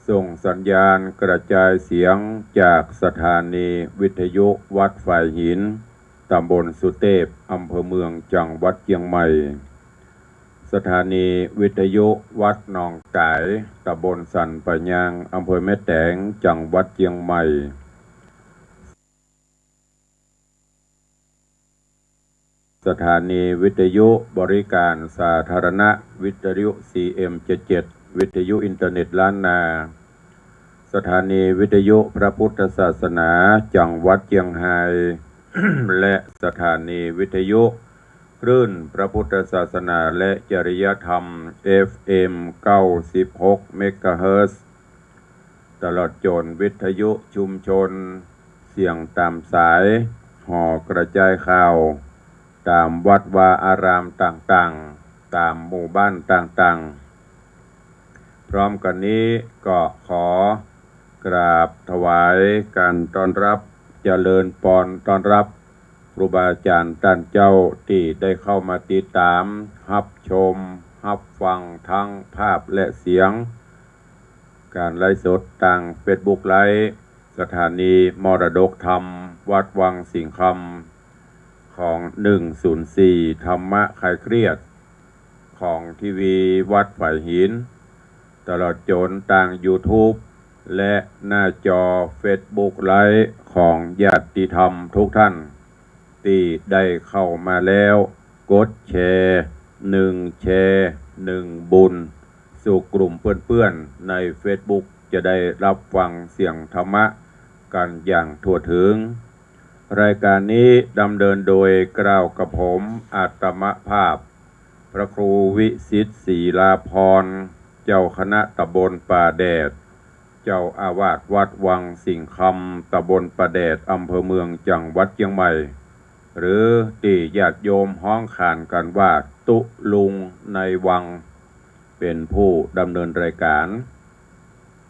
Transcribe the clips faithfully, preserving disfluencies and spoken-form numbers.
ส่งสัญญาณกระจายเสียงจากสถานีวิทยุวัดฝายหิน ตำบลสุเตพ อำเภอเมือง จังหวัดเจียงใหม่ สถานีวิทยุวัดหนองก๋าย ตำบลสันป่ายยาง อำเภอแม่แตง จังหวัดเจียงใหม่ สถานีวิทยุบริการสาธารณะ วิทยุ ซี เอ็ม เจ็ดเจ็ด วิทยุอินเทอร์เน็ตล้านนา สถานีวิทยุพระพุทธศาสนาจังหวัดเจียงฮาย และสถานีวิทยุคลื่นพระพุทธศาสนาและจริยธรรม เอฟเอ็ม เก้าสิบหก เมกะเฮิรตซ์ ตลอดจ๋นวิทยุชุมชน เสียงต๋ามสาย หอกระจายข่าว ต๋ามวัดวาอารามต่างๆ ต๋ามหมู่บ้านต่างๆ พร้อมกั๋นนี้ก็ขอกราบถวายการต้อนรับ เจริญปอนต้อนรับครูบาอาจ๋ารย์ต้านเจ้าตี้ได้เข้ามาติดต๋าม ฮับชม ฮับฟังทั้งภาพและเสียง ก๋านไลฟ์สดตางเฟซบุ๊กไลฟ์ สถานีมรดกธรรมวัดวังสิงห์คำ ของ หนึ่งศูนย์สี่ ธรรมะคลายเครียด ของทีวีวัดฝายหิน ตลอดจ๋นตางยูทูบ และหน้าจอเฟซบุ๊กไลฟ์ของญาติธรรมทุกท่าน ตี้ได้เข้ามาแล้ว กดแชร์ หนึ่งแชร์ หนึ่งบุญ สู่กลุ่มเปื้อนๆ ในเฟซบุ๊ก จะได้ฮับฟังเสียงธรรมะกั๋นอย่างทั่วถึง รายก๋านนี้ดำเนินโดยเกล้ากระผมอาตมาภาพ พระครูวิสิทธิ์ ศรีลาภรณ์ เจ้าคณะตำบลป่าแดด เจ้าอาวาสวัดวังสิงห์คำ ตำบลป่าแดด อำเภอเมือง จังหวัดเจียงใหม่ หรือตี้ญาติโยมฮ้องขานกั๋นว่า ตุ๊ลุงในวัง เป๋นผู้ดำเนินรายก๋าน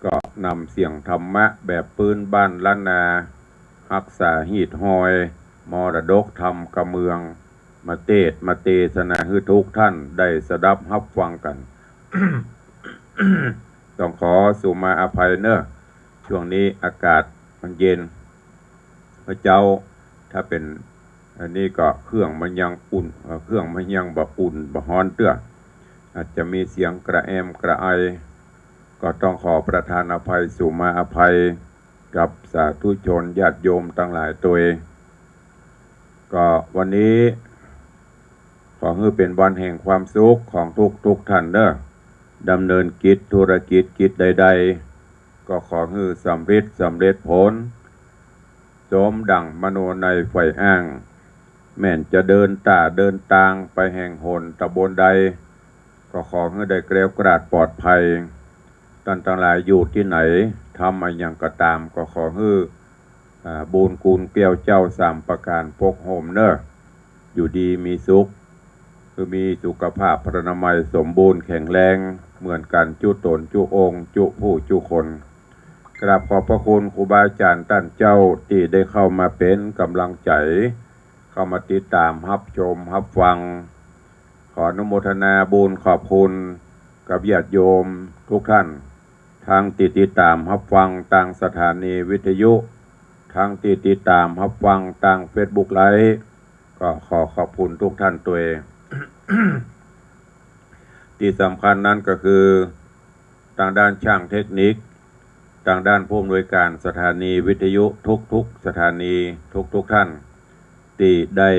ก็นำเสียงธรรมะแบบปื๊นบ้านล้านนา ฮักษาฮีตฮอย มรดกธรรมกำเมือง มาเตสน์มาเตสนาหื้อทุกท่านได้สดับฮับฟังกั๋น ต้องขอสุมาอภัยเน่อ ช่วงนี้อากาศมันเย็น เมื่อเจ๊า ถ้าเป๋นอันนี้ก็เครื่องมันยังอุ่น เอ่อ เครื่องมันยังบ่อุ่นบ่ฮ้อนเตื้อ อาจจะมีเสียงกระแอมกระไอ ก็ต้องขอประทานอภัย สุมาอภัย กับสาธุชนญาติโยมตังหลายตวย ก็วันนี้ขอหื้อเป๋นวันแห่งความสุขของทุกๆ ท่านเน่อ ดำเนินกิจธุรกิจกิจใดๆ ก็ขอหื้อสำริดสำเร็จผล สมดั่งมโนในใฝ่อ้าง แม่นจะเดินต้าเดินตางไปแห่งหนตำบลใด ก็ขอหื้อได้แคล้วคลาดปลอดภัย ต้านตังหลายอยู่ตี้ไหน ทำอะหยังก็ต๋าม ก็ขอหื้อ อ่า บุญคุณแก้วเจ้าสามประก๋านปกโฮมเน่อ อยู่ดีมีสุข คือมีสุขภาพพรรณนามัยสมบูรณ์แข็งแรง เหมือนกั๋นจุ๊ต๋นจุ๊องค์จุ๊ผู้จุ๊คน กราบขอบพระคุณครูบาอาจ๋ารย์ต้านเจ้าตี้ได้เข้ามาเป๋นก๋ำลังใจ๋ เข้ามาติดต๋ามฮับชมฮับฟัง ขออนุโมทนาบุญขอบคุณกับญาติโยมทุกท่าน ทั้งตี้ติดต๋ามฮับฟังตางสถานีวิทยุ ทั้งตี้ติดต๋ามฮับฟังตางเฟซบุ๊กไลฟ์ ก็ขอขอบคุณทุกท่านตวย ตี้สำคัญนั้นก็คือ ตางด้านช่างเทคนิค ตางด้านผู้อำนวยการสถานีวิทยุทุกๆ สถานีทุกๆ ท่าน ตี้ได้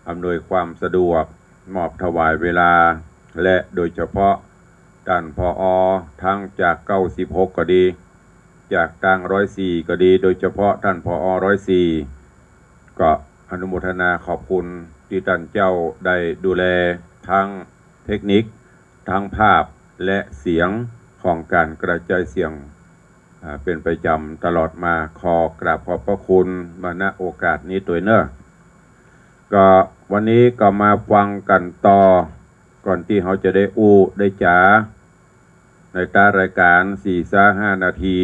อำนวยความสะดวก มอบถวายเวลา และโดยเฉพาะต้าน ผอ ทั้งจาก เก้าสิบหก ก็ดี จากตาง ร้อยสี่ ก็ดี โดยเฉพาะต้าน ผอ ร้อยสี่ ก็อนุโมทนาขอบคุณตี้ต้านเจ้าได้ดูแลทั้งเทคนิค ทั้งภาพและเสียงของก๋านกระจายเสียง อ่า เป๋นประจ๋ำตลอดมา ขอกราบขอบพระคุณมา ณ โอกาสนี้ตวยเน่อ ก็วันนี้ก็มาฟังกั๋นต่อ ก่อนตี้เฮาจะได้อู้ได้จ๋า ในต้านรายก๋านสี่ซะห้านาที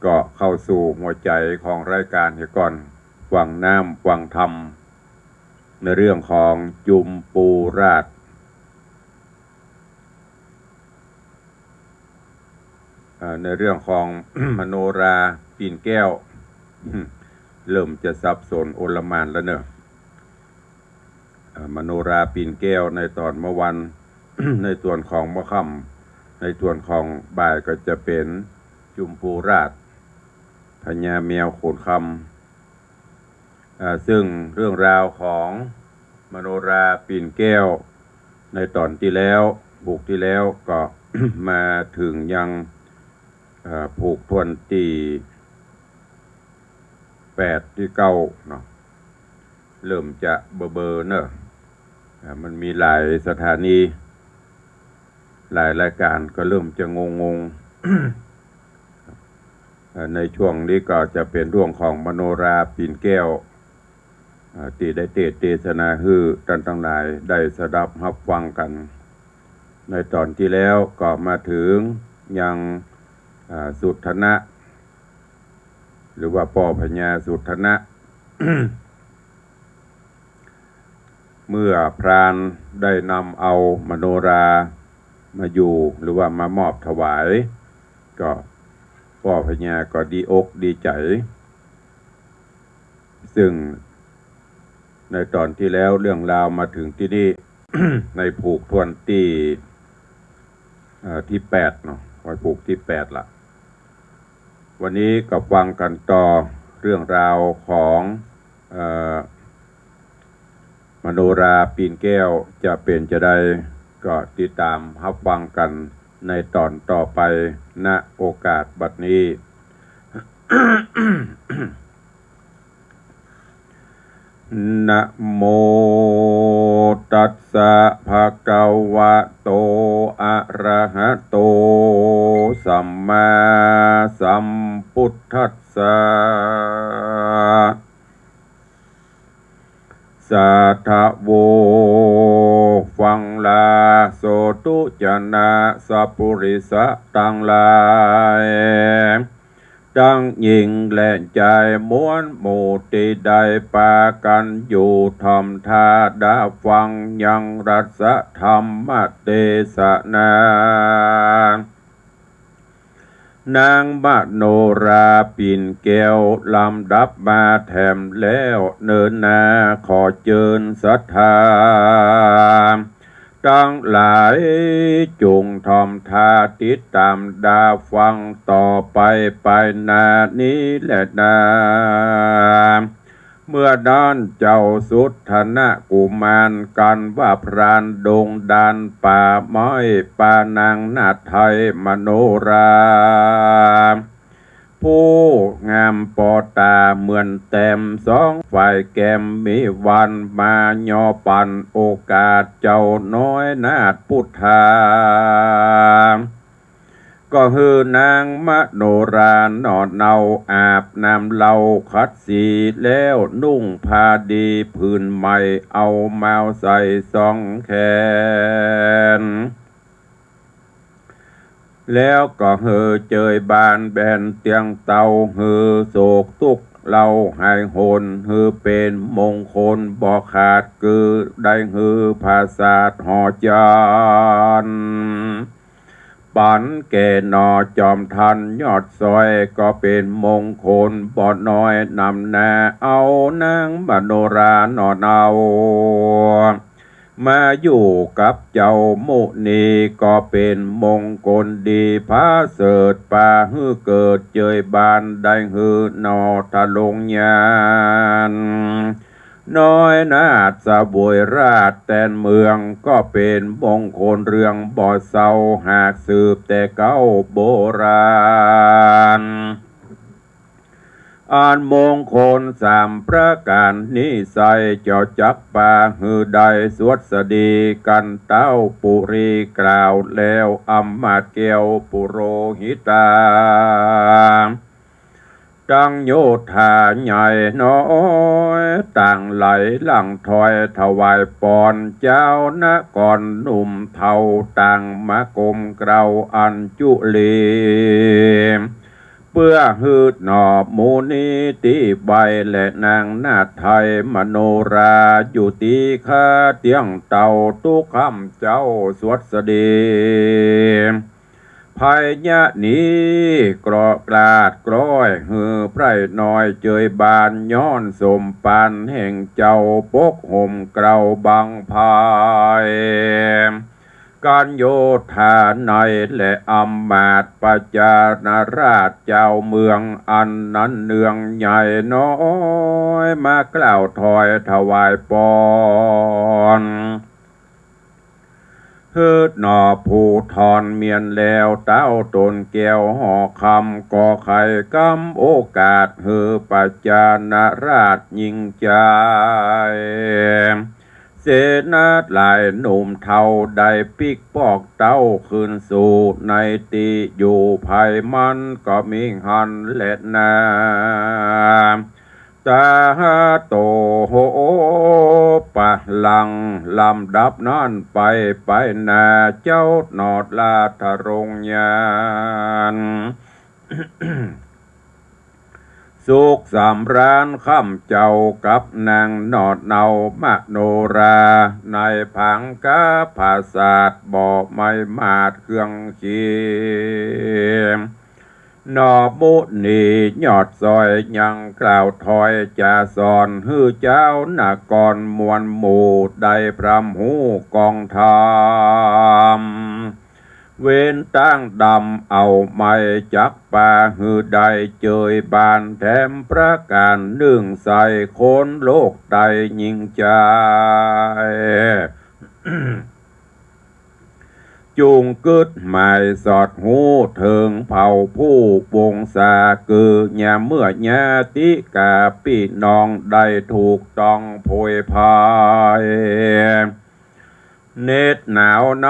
ก็เข้าสู่หัวใจ๋ของรายก๋านเหียก่อน ฟังน้ำฟังธรรม ในเรื่องของจุมปูราช เอ่อ ในเรื่องของ มโนราปีนแก้ว เริ่มจะสับสนโอลหม่านแล้วเนอะ เอ่อ มโนราปีนแก้วในต๋อนเมื่อวัน ในส่วนของเมื่อค่ำ ในส่วนของบ่ายก็จะเป๋นจุมพูราช พญาแมวโขนคำ อ่า ซึ่งเรื่องราวของมโนราปีนแก้วในต๋อนตี้แล้ว ผูกตี้แล้วก็ มาเถิงยัง อ่า ผูกถ้วนตี้แปดตี้เก้าเนาะ เริ่มจะเบลอๆ เนอะ อ่า มันมีหลายสถานี หลายรายก๋านก็เริ่มจะงงๆ เอ่อ ในช่วงนี้ก็จะเป๋นเรื่องของมโนราปีนแก้ว เอ่อ ตี้ได้เตสน์เตสนาหื้อต้านตังหลายได้สดับฮับฟังกั๋น ในต๋อนตี้แล้วก็มาเถิงยัง อ่า สุทธนะ หรือว่าป้อพญาสุทธนะ เมื่อพรานได้นำเอามโนรามาอยู่ หรือว่ามามอบถวาย ก็ป้อพญาก็ดีอกดีใจ๋ ซึ่งในต๋อนตี้แล้วเรื่องราวมาเถิงตี้นี่ ในผูกถ้วนตี้ เอ่อ ตี้แปดเนาะ ไว้ผูกตี้แปดละ วันนี้ก็ฟังกั๋นต่อเรื่องราวของ เอ่อ มโนราปีนแก้วจะเป๋นจาใด ก็ติดต๋ามฮับฟังกั๋นในต๋อนต่อไป ณ โอกาสบัดนี้ นะโมตัสสะ ภะคะวะโต อะระหะโต สัมมาสัมพุทธัสสะ สาธะโว ฟังลา สาธุชนะสัปปุริสะตังหลาย ตังญิงและจายมวลหมู่ตี้ได้ปากั๋นอยู่ถ่อมท่าดาฟังยังรัสธรรมเตสนา นางมโนราปิ่นแก้วลำดับมาแถมแล้วเนินนา ขอเจิญศรัทธา ตังหลายจุ่งถ่อมท่าติดต๋ามดาฟังต่อไปไปหน้านี้แลนา เมื่อนั้นเจ้าสุทธนะกุมารกั๋นว่าพรานดงดานป่าไม้ปานางนาฏไทยมโนรา ผู้งามปอต๋าเหมือนแต้มสองฝ่ายแก้ม มีวันมาย่อปั๋นโอกาสเจ้าน้อยนาฏพุทธา ก็หื้อนางมโนราหน่อเนาอาบน้ำเหล้าขัดสีแล้วนุ่งผ้าดีผืนใหม่เอามาวใส่สองแขน แล้วก็หื้อเจยบานแบนเตียงเตา หื้อโศกตุ๊กข์เล่าหายโหน หื้อเป๋นมงคลบ่ขาด คือได้หื้อผาสาทหอจันทร์ ปั๋นแก่หน่อจอมทันยอดซอย ก็เป๋นมงคลบ่น้อยนำหน้า เอานางมโนราหน่อเนา มาอยู่กับเจ้ามุนี ก็เป๋นมงคลดีผาเสริฐ ปาหื้อเกิดเจยบานได้หื้อหน่อทะลงญาณ น้อยนาฏเสวยราชแตนเมือง ก็เป๋นมงคลเรื่องบ่เศร้า หากสืบแต่เก่าโบราณ อันมงคลสามประก๋านนี้ไส้ เจ้าจักปาหื้อได้สวัสดีกั๋น เต๊าปุรีกล่าวแล้วอำมาตย์แก้วปุโรหิตา ตังโยธาใหญ่น้อยต่างไหลหลั่งถอยถวายปอน เจ้านครหนุ่มเฒ่าต่างมาก้มเกล้าอัญจุลี เปื้อหื้อหน่อมุนีตี้ใบ และนางนาฏไทยมโนราอยู่ตี้ข้าเตี้ยงเต้า ตุ๊กค่ำเจ๊าสวัสดี ภัยยะนี้เกราะกลาดกร้อย หื้อไพร่น้อยเจยบาน ย้อนสมปานแห่งเจ้า ปกห่มเกล้าบังไพ กัณฑ์โยธาในและอำมาตย์ ประชานาราชเจ้าเมือง อันนั้นเนืองใหญ่น้อย มากล่าวถอยถวายปอน หื้อหน่อภูธรเมียนแล้ว เต้าตนแก้วหอคำ ก็ใค่กำโอกาส หื้อประชานาราชยิ่งใจ๋ เสนาหลายหนุ่มเฒ่า ได้ปิ๊กปอกเต้าคืนสู่ ในตี้อยู่ไพมันก็มีหั้นแลนา ตาหาโตโหปะลัง ลำดับนั้นไป ไปหน้าเจ้าหนอดราชโรงยาน สุขสำราญค่ำเจ้ากับนางหนอดเนา มโนราในผางกาผาสาท บ่ไม่มาดเครื่องขี หน่อมุนียอดซอยยังกล่าวถอยจะสอน หื้อเจ้านครมวลหมู่ ได้พร่ำฮู้กองธรรม เว้นตั้งดำเอาไม้จักปา หื้อได้เจยบานแถมประก๋านนึ่ง ใส่คนโลกได้ยิ่งใจ๋ จุ่งกึ๊ดหมายสอดฮู้เถิงเผ่าผู้วงศา กือญาเมื่อญาติกาปี้น้อง ได้ถูกต้องโผยภัย เหน็ดหนาวใน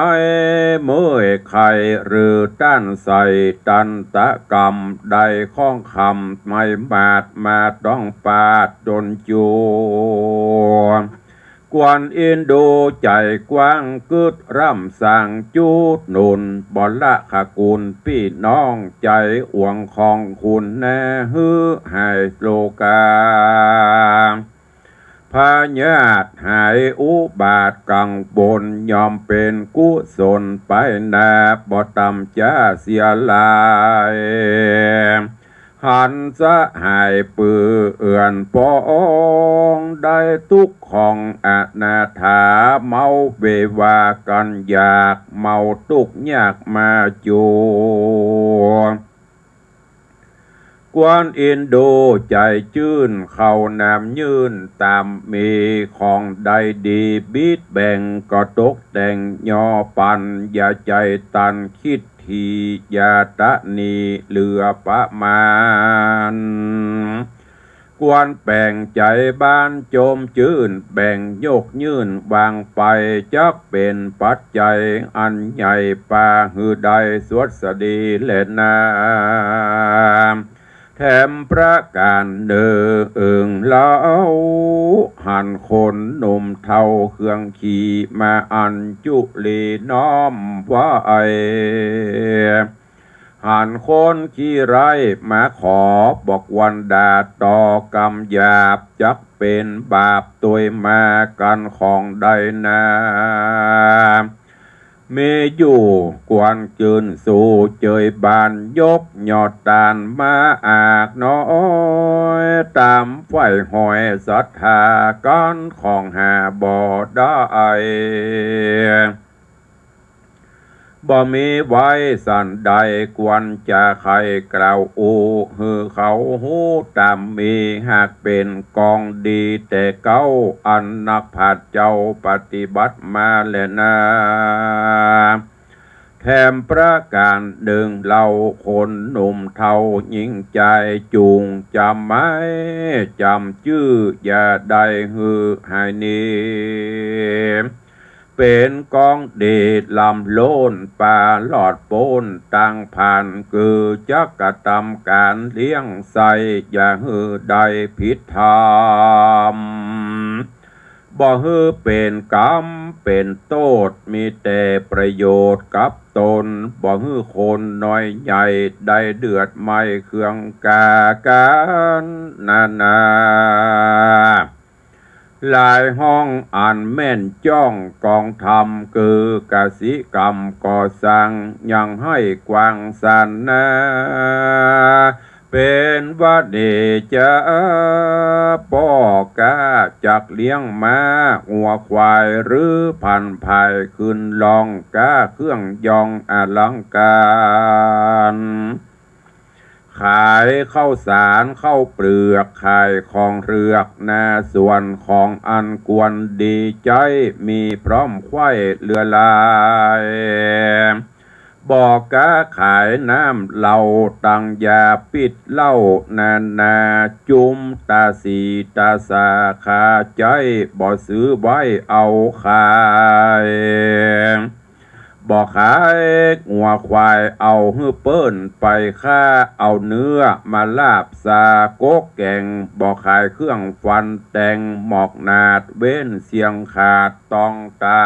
เมื่อยไข้ หรือต้านใส่ตันตกรรม ได้ข้องคำไม่มาดมาต้องปาดจนจัว กวนอินดูใจ๋กว้างกึ๊ดร่ำสร้างจุดหนุน บรขกุลปี้น้องใจ๋หวงของคุณแน่ หื้อหายโลกา พยาธิหายอุบาทกังวล ย่อมเป๋นกุศลไปนา บ่ต่ำจ๊าเสียหลาย หันสหายเปื้อนปอง ได้ตุ๊กข์ของอนาถา เมาเววากันอยาก เมาตุ๊กข์ยากมาจัว กวนอินดูใจ๋จื้น เข้าน้ำยื่นต๋ามมี ของได้ดีบิดแบ่งก็ตกแต่งย่อปัน อย่าใจ๋ตันคิดถี่ อย่าตระหนี่เหลือประมาณ ควรแป๋งใจ๋บานจมจื้น แบ่งยกยื่นวางไป จักเป๋นปัจจัยอันใหญ่ปา หื้อได้สวัสดีแลนา แถมประก๋านนึ่งเล่า หันคนหนุ่มเฒ่าเครื่องขี่มา อัญจุลีน้อมไหว้ หันคนขี้ไร้มาขอบอกวันดา ต่อกรรมหยาบจักเป๋นบาป ตวยมากันของได้นา มีอยู่ควรจื้นสู่เจยบาน ยกยอดตานมาอากน้อย ต๋ามไฝ่หอยศรัทธา กันของหาบ่ได้ บ่มีไว้สันใด ควรจะใค่กล่าวอู้ หื้อเขาฮู้ต๋ามมี หากเป๋นกองดีแต่เก๊า อันนักปราชญ์เจ้าปฏิบัติมาแลนา แถมประก๋านนึ่งเล่า คนหนุ่มเฒ่าหญิงใจ๋ จุ่งจำไม้จำจื้อ อย่าได้หื้อหายหนี เป๋นกองดีล้ำล้น ปาลอดป๊นตังผ่าน กือจักกระตำก๋านเลี้ยงใส้ อย่าหื้อได้ผิดธรรม บ่หื้อเป๋นกรรมเป๋นโต้ษ มีแต่ประโยชน์กับต๋น บ่หื้อคนน้อยใหญ่ ได้เดือดไหม้เครื่องก๋าก๋านนานา หลายห้องอันแม่นจ้องกองธรรม เกือกสิกรรมก่อสร้าง ยังไห้กว้างสรรนา เป๋นวะเนจา ป้อก๊าจักเลี้ยงม้างัวควาย หรือผันผายขึ้นล่องก๊าเครื่องยองอลังก๋าน ขายข้าวสารข้าวเปลือก ขายของเฮือกนาสวน ของอันควรดีใจ๊ มีพร้อมไขว้เหลือหลาย บ่ก๊าขายน้ำเหล้า ตังยาปิดเหล้านานา จุมตาสีตาสาคาใจ๊ บ่ซื้อไว้เอาขาย บ่ขายงัวควายเอาหื้อเปิ้นไปฆ่า เอาเนื้อมาลาบซาก๊กแก๋ง บ่ขายเครื่องฟันแต่ง หมอกหนาดเว้นเสียงขาดต้องตา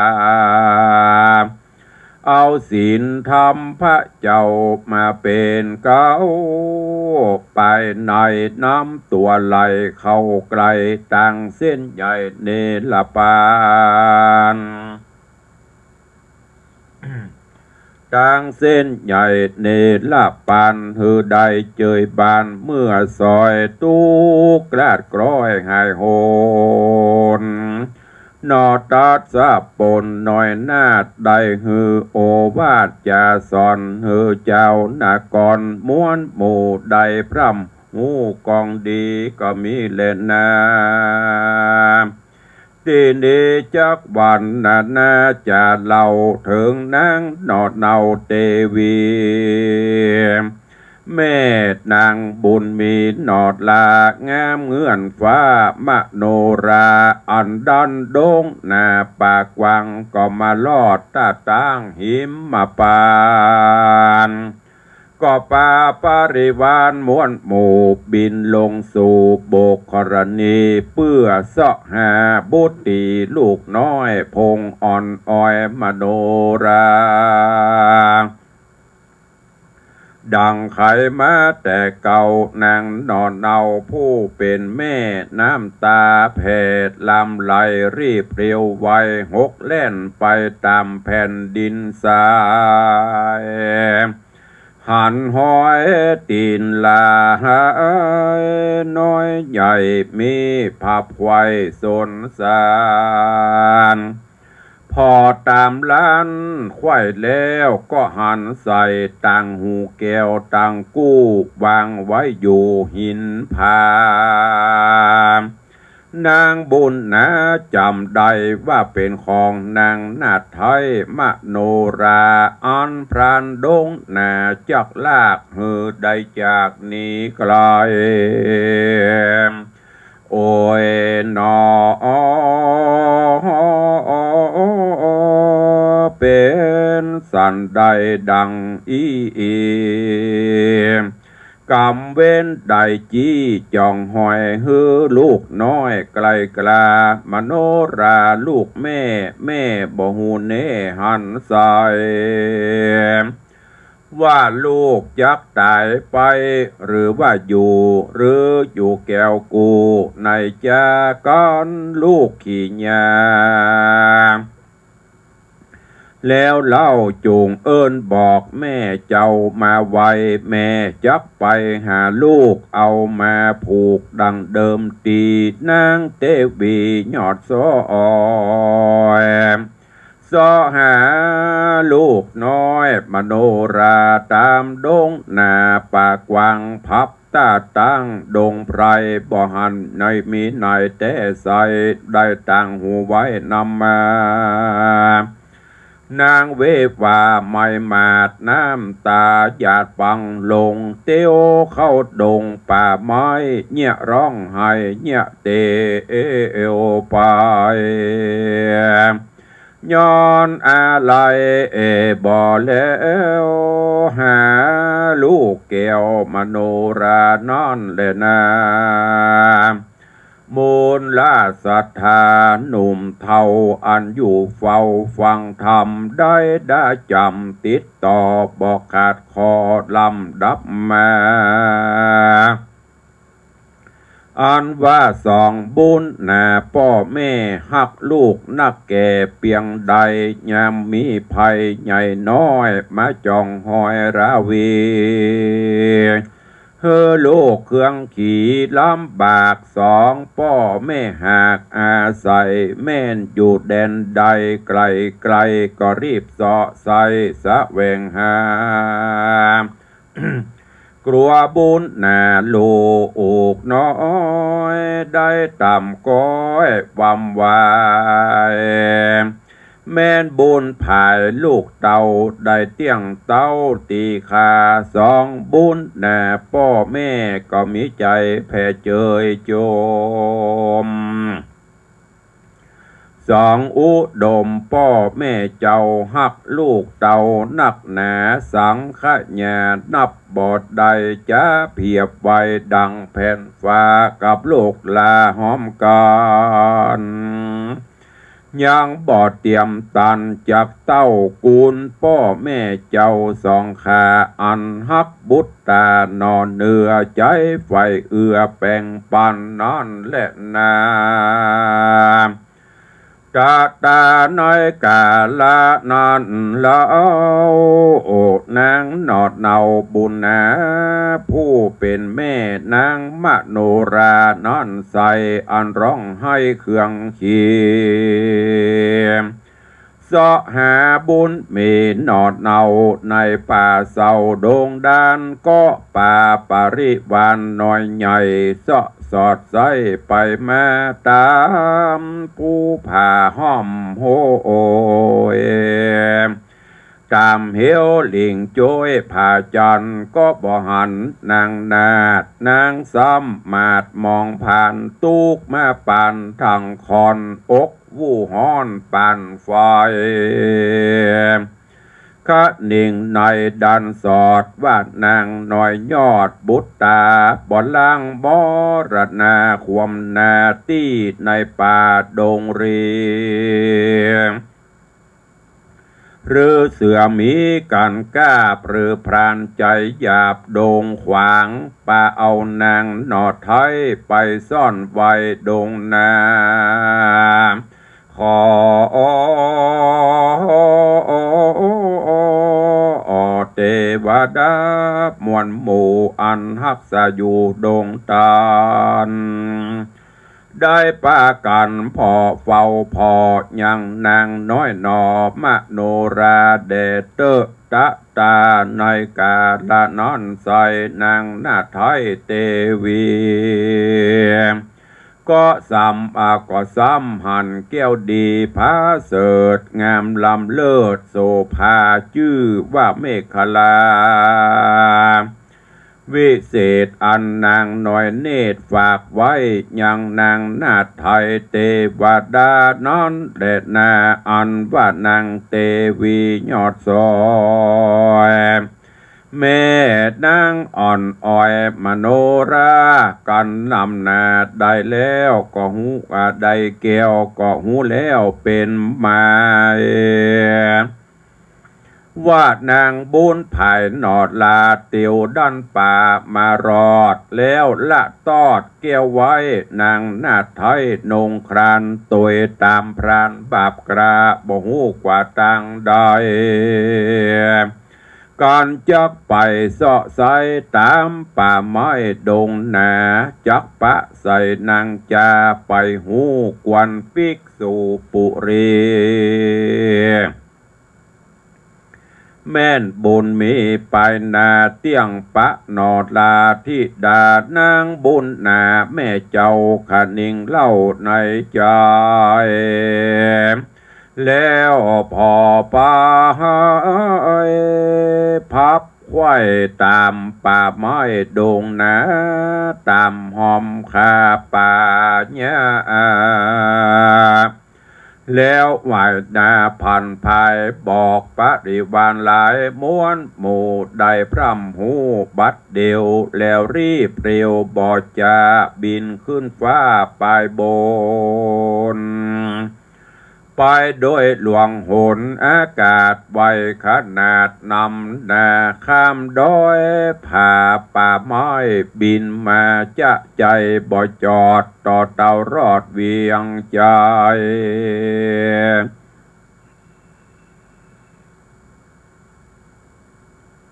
เอาศีลธรรมพระเจ้ามาเป๋นเก๊า ไปในน้ำตั๋วไหลเข้าใกล้ ตางเส้นใหญ่เนรปาน ตางเส้นใหญ่เนรปาน หื้อได้เจยบานเมื่อซอย ตุ๊กข์กลาดกร้อยหายโหน นอตัสสะปนน้อยนาฏ ได้หื้อโอวาทจาสอน หื้อเจ้านครม้วนหมู่ได้พร่ำฮู้กองดีก็มีแลนา ตี้นี้จักวรรณนาจาเล่า เถิงนางหนอดเนาเตวี แม่นางบุญมีหนอดลา งามเหมือนฟ้ามโนรา อันดันโด่งหน้าปากกว้าง ก็มาลอดต้าตางหิมมาปาน ก็ปาปริวารม้วนหมู่บินลงสู่โบกธรณี เปื้อเซาะหาบุตรีลูกน้อยพงอ่อนออยมโนรา ดังใค่มาแต่เก่า นางหนอดเนาผู้เป๋นแม่ น้ำต๋าแผดลำไหลรีบเร็วไว หกแล่นไปต๋ามแผ่นดินทราย หันฮอยตี๋นลาหายน้อยใหญ่ มีภัพไขว้สนสาร ผ่อต๋ามล้านไขว้แล้วก็หันใส่ต่างหูแก้วต่างกู้ วางไว้อยู่หินผา นางบุญนาจ๋ำได้ว่าเป๋นของนางนาฏไทยมโนรา อันพรานโด่งหน้าจักลากหื้อได้จากนี้ไกล โอยหนอ เป๋นสันใดดังอี้ กรรมเวรได้จี้จ๋องหอย หื้อลูกน้อยไกลกล้ามโนราลูกแม่ แม่บ่ฮู้แน่หันใส่ ว่าลูกจักต๋ายไป หรือว่าอยู่ หรืออยู่แก้วกู้ ในจากั๋นลูกขี้ยา แล้วเล่าจุ่งเอิ้นบอกแม่เจ้ามาไว แม่จักไปหาลูก เอามาผูกดังเดิมตี้ นางเตวียอดซอย เซาะหาลูกน้อยมโนราต๋ามโด่งหน้าปากกว้าง พับต้าตางดงไพร บ่หันในมีไหนแต๊ใส ได้ต่างหูไว้นำมา นางเววาไหม้หมาด น้ำต๋าหยาดปังลง เตียวเข้าดงป่าไม้ เยียะร้องไห้เยียะเตียวไป ย้อนอาลัยบ่แลว หาลูกแก้วมโนรานั้นแลนา มูลราชศรัทธาหนุ่มเฒ่า อันอยู่เฝ้าฟังธรรม ได้ดาจ๋ำติดต่อบ่ขาดข้อลำดับมา อันว่าสองบุญนาป้อแม่ฮักลูกนักแก่เปียงใด ยามมีภัยใหญ่น้อยมาจ่องฮอยราวี หื้อลูกเคืองขี๋ลำบาก สองป้อแม่หากอาศัย แม่นอยู่แดนใดไกลๆ ก็รีบเสาะใส่แสวงหา กลัวบุญนาลูกน้อยได้ต่ำก้อยวำวาย แม่นบุญผายลูกเต้าได้เตี้ยงเต้าตี้คา สองบุญนาป้อแม่ก็มีใจ๋แผ่เจยจม สองอุดมป้อแม่เจ้าฮักลูกเต้านักหนา สังขยานับบ่ได้จะเปียบไว้ดั่งแผ่นฟ้ากับลูกหลาห้อมกั๋น ยังบ่เตียมตันจักเต้ากูลป้อแม่เจ้าสองข้า อันฮักบุตตาหน่อเนื้อใจ๋ใฝ่เอื้อแป่งปันนั้นแลนา ตะตาในกาละนั้นเล่า นางหนอดเหนาบุญนา ผู้เป๋นแม่นางมโนรานั้นใส อันฮ้องไห้เคืองขี๋ เสาะหาบุญมีหนอดเหนาในป่าเศร้าดงดาน ก็ปาปริวารน้อยใหญ่ เสาะสอดใส่ไปมาต๋ามผู้ผ่าห้อมโหย ต๋ามเหวหลิ่งโจ้ยผาจันทร์ ก็บ่หันนางนาฏ นางซ้ำมาดมองผ่าน ตุ๊กข์มาปานถังคอน อก วู่ฮ้อนปานไฟ คะนิงในดันสอด ว่านางน้อยยอดบุตตา บ่ล้างมรณาความนาตี้ในป่าดงรี หรือเสือหมีกั๋นกล้า หรือพรานใจ๋หยาบดงขวาง ปาเอานางหนอไท้ไปซ่อนไว้ดงนา ขอเตวดามวลหมู่อันฮักษาอยู่ดงตาน ได้ปากั๋นผ่อเฝ้าผ่อยังนางน้อยหนอมโนราแด่เต๊อะ ตะตาในกาละนั้นใส นางนาฏไท้เตวี ก็ซ้ำ อา ก็ซ้ำหันแก้วดีผาเสริฐ งามล้ำเลิศโสภา จื้อว่าเมขลา วิเศษอันนางน้อยเนตรฝากไว้ยังนางนาฏไท้เตวดานั้นแลนา อันว่านางเตวียอดสอย แม่นางอ่อนอ่อยมโนรา กั๋นนำนาได้แล้วก็ฮู้ อ่า ได้แก้วก็ฮู้แล้วเป๋นหมาย ว่านางบุญผายหนอดลาเตียวดั้นป่ามารอด แล้วละตอดแก้วไว้ นางนาฏไท้นงครานตวยต๋ามพรานบาปกล้า บ่ฮู้กว่าตางใด กั๋นจักไปเซาะไซต๋ามป่าไม้ดงนา จักปะใสนางจาไปฮู้กวนภิกษุปุรี แม่นบุญมีปายนาเตี้ยงปะหนอดลาธิดา นางบุญนาแม่เจ้าคะนิงเล่าในใจ๋ แล้วผ่อไปพับไขว้ต๋ามป่าไม้ดงนา ต๋ามห้อมคาป่าหญ้า แล้วไหว้นาผันพายบอกปริวารหลายมวลหมู่ ได้พร่ำฮู้บัดเดียว แล้วรีบเร็วบ่จะบินขึ้นฟ้าไปบน ไปโดยหลวงหนอากาศไวขนาด นำหน้าข้ามดอยผ่าป่าไม้ บินมาจ๊ะใจ๋บ่จอด ต่อเต้ารอดเวียงใจ๋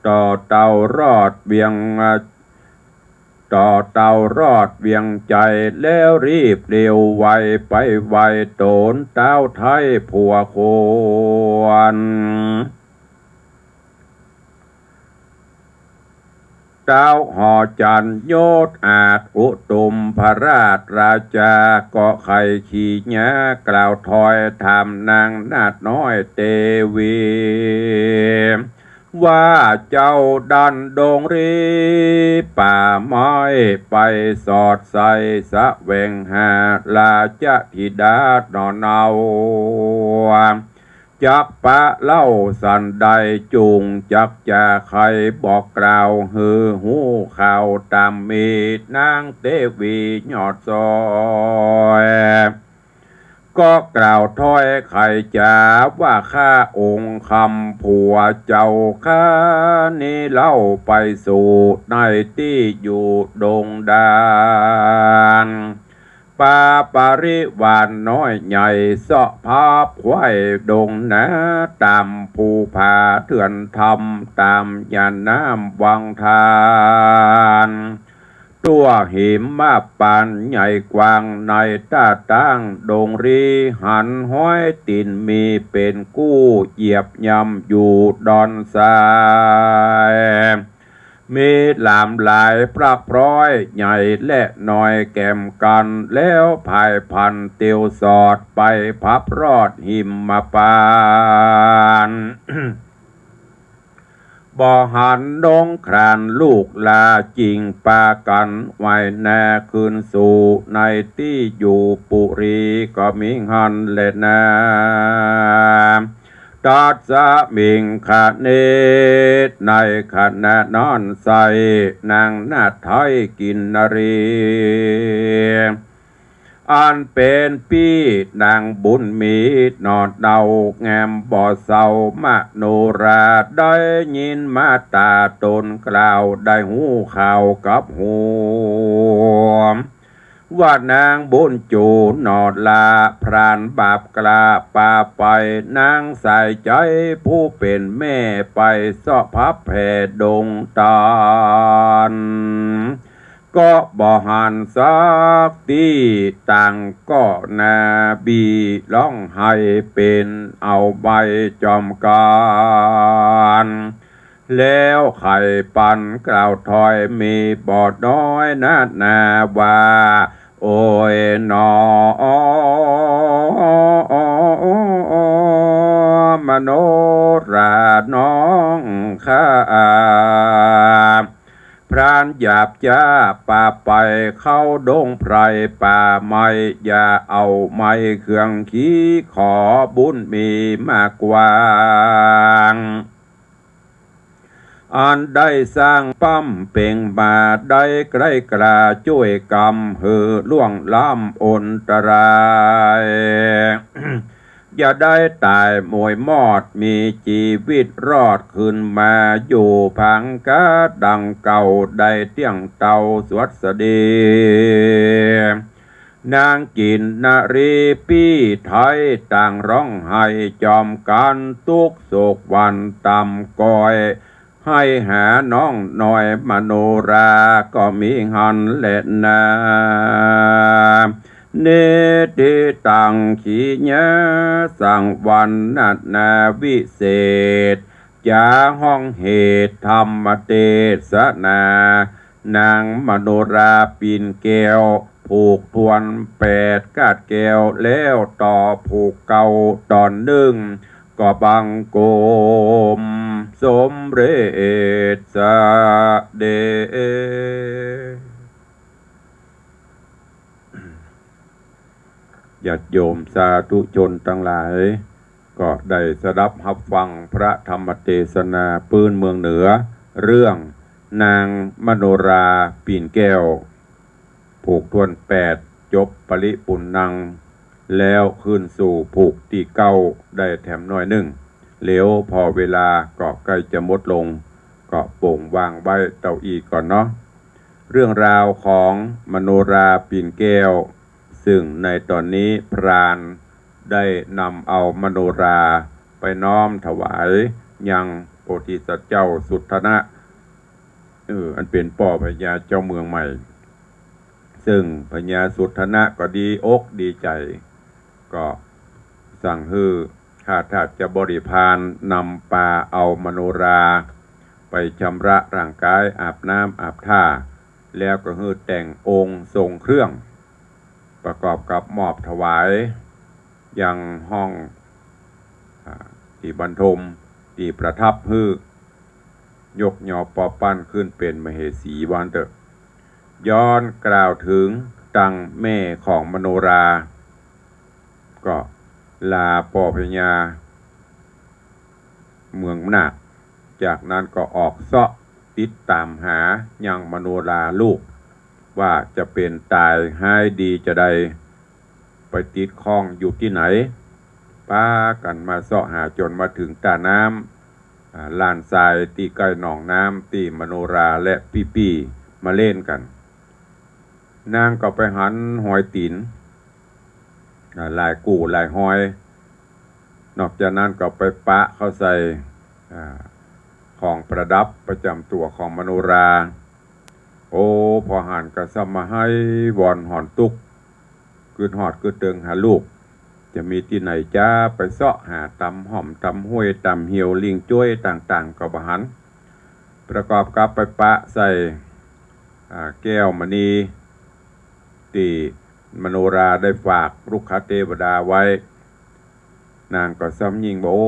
ต่อเต้ารอดเวียง ต่อเต้ารอดเวียงใจ๋ แล้วรีบเร็วไวไปไหว้โตนต๊าวไทยผัวควร ต๊าวหอจันทร์ยศอาจอุตตุมพระราชราชา ก็ใค่ขี้หน้ากล่าวถอยถามนางนาฏน้อยเตวี ว่าเจ้าดันดงรีป่าไม้ ไปสอดใส่แสวงหาราชธิดาหนอเนา จักปะเล่าสันใด จุ่งจักจาใค่บอกกล่าวหื้อฮู้ข่าวต๋ามมี นางเตวียอดซอย ก็กล่าวถ้อยไขจ๋าว่า ข้าองค์คำผัวเจ้าข้านี้เล่าไปสู่ในตี้อยู่ดงดาน ปาปริวารน้อยใหญ่เสาะพับไขว่ดงนา ต๋ามภูผาเถื่อนถ้ำ ต๋ามหญ้าน้ำวังทาน ตั้วหิมมาปานใหญ่กว้างในต้าตั้งดงรี หันฮ้อยตี๋นมีเป๋นกู้ เหยียบย่ำอยู่ดอนทราย มีหลามหลายปลักพร้อย ใหญ่และน้อยแก่มกั๋น แล้วผายพันเตียวสอดไปพับรอดหิมมาปาน บ่หันน้องคลานลูกหล้า จิ่งปากั๋นไหว้หน้าคืนสู่ในตี้อยู่ปุรี ก็มีหั้นแลนา ตัสมิงคเน ในขณะนั้นไส้ นางนาฏไทยกินนรี อันเป๋นปี้นางบุญมีหนอเนา แงมบ่เศร้ามโนรา ได้ยินมาต๋าต๋นกล่าว ได้ฮู้ข่าวกับหู ว่านางบุญจูหนอลา พรานบาปกล้าปาไป นางสายใจ๋ผู้เป๋นแม่ ไปเสาะพับแผ่ดงตาน ก็บ่หันสักตี้ ต่างก็หน้าบี้ฮ้องไห้เป๋นเอาใบ้จอมกั๋น แล้วไขปันกล่าวถ้อยมีบ่น้อยนานาว่า โอยหนอ มโนราน้องข้า พรานหยาบจ๊าปาไปเข้าดงไพรป่าไม้ อย่าเอาไม้เครื่องขี ขอบุญมีมากว้าง อันได้สร้างปั๊มเป๋งมา ได้ใกล้กล้าจ้วยกำหื้อล่วงล้ำอันตราย อย่าได้ต๋ายหมวยมอด มีจีวิตรอดคืนมา อยู่ผางกาดังเก่า ได้เตี้ยงเต้าสวัสดี นางกินนรีปี้ไทยต่างฮ้องไห้จอมกั๋น ตุ๊กข์โศกหวั่นต่ำก้อย ไห้หาน้องน้อยมโนรา ก็มีหั้นแลนา นิธิตัง ขีญาสังวรรณนาวิเศษ จ๋าฮ้องเหตุธรรมเตสนา นางมโนราปิ่นแก้ว ผูกถ้วนแปดกาดแก้ว แล้วต่อผูกเก้าต๋อนนึ่ง ก็บังคมสมเร็จเสด็จ ญาติโยมสาธุชนตังหลาย ก็ได้สดับฮับฟังพระธรรมเตสนาปื๊นเมืองเหนือ เรื่องนางมโนราปิ่นแก้ว ผูกถ้วนแปด จบปริปุณณัง แล้วขึ้นสู่ผูกตี้เก๊าได้แถมหน้อยนึ่ง แล้วผ่อเวลาก็ใก้จะหมดลง ก็โป่งวางไว้เต้าอี้ก่อนเนาะ เรื่องราวของมโนราปิ่นแก้ว ซึ่งในต๋อนนี้พรานได้นำเอามโนราไปน้อมถวายยังโพธิสัตว์เจ้าสุทัณณะ เออ อันเป๋นป้อพญาเจ้าเมืองใหม่ ซึ่งพญาสุทัณณะก็ดีอกดีใจ๋ ก็สั่งหื้อข้าทาสเจ้าบริพารนำปาเอามโนราไปชำระร่างกาย อาบน้ำอาบท่า แล้วก็หื้อแต่งองค์ทรงเครื่อง ประกอบกับมอบถวายยังห้อง อ่า ตี้บรรทม ตี้ประทับหื้อ ยกยอปอปั้นขึ้นเป๋นมเหสีว่าอั้นเต๊อะ ย้อนกล่าวเถิงตังแม่ของมโนรา ก็ลาป้อพญาเมืองนาค จากนั้นก็ออกเซาะติดต๋ามหายังมโนราลูก ว่าจะเป๋นต๋ายฮ้ายดีจาใด ไปติดข้องอยู่ตี้ไหน ปากั๋นมาเซาะหาจ๋นมาเถิงต้าน้ำ อ่า ลานทรายตี้ใก้หนองน้ำตี้มโนราและปี้ๆ มาเล่นกั๋น นางก็ไปหันฮอยตี๋น อ่า หลายกู้หลายฮอย นอกจากนั้นก็ไปปะเข้าใส่ อ่า ของประดับประจ๋ำตั๋วของมโนรา โอ้ ผ่อหันก็ซ้ำมาไห้วอนหอนตุ๊กข์ กึ๊ดฮอดกึ๊ดเติงหาลูก จะมีตี้ไหนจ๊า ไปเซาะหาต๋ามฮ่อมต๋ามห้วยต๋ามเหี่ยวลิ่งจ้วยต่างๆ ก็บ่หัน ประกอบกับไปปะใส่ อ่า แก้วมณี ตี้มโนราได้ฝากรุกขเตวดาไว้ นางก็ซ้ำยิ่งว่า โอ้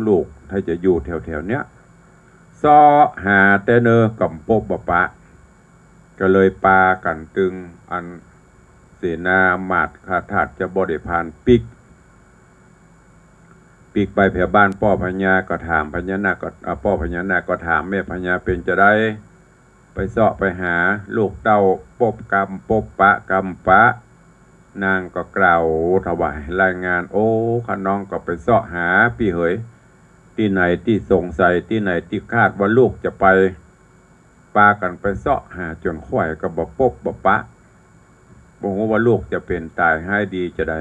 ลูกถ้าจะอยู่แถวๆ เนี้ย เซาะหาแต่เนอ ก็บ่ปบบ่ปะ ก็เลยปากั๋นตึงอันเสนาอำมาตย์ข้าทาสเจ้าบริพารปิ๊ก ปิ๊กไปแผวบ้านป้อพญาก็ถามพญานาคก็ อ่า ป้อพญานาคก็ถามแม่พญาเป๋นจาใด ไปเซาะไปหาลูกเต้าปบกำปบปะกำปะ นางก็กล่าวถวายรายงาน โอ้ ข้าน้องก็ไปเซาะหาปี้เหย ตี้ไหนตี้สงสัย ตี้ไหนตี้คาดว่าลูกจะไป ปากั๋นไปเซาะหาจ๋นค่อยก็บ่ปบบ่ปะ บ่ฮู้ว่าลูกจะเป๋นต๋ายฮ้ายดีจาใด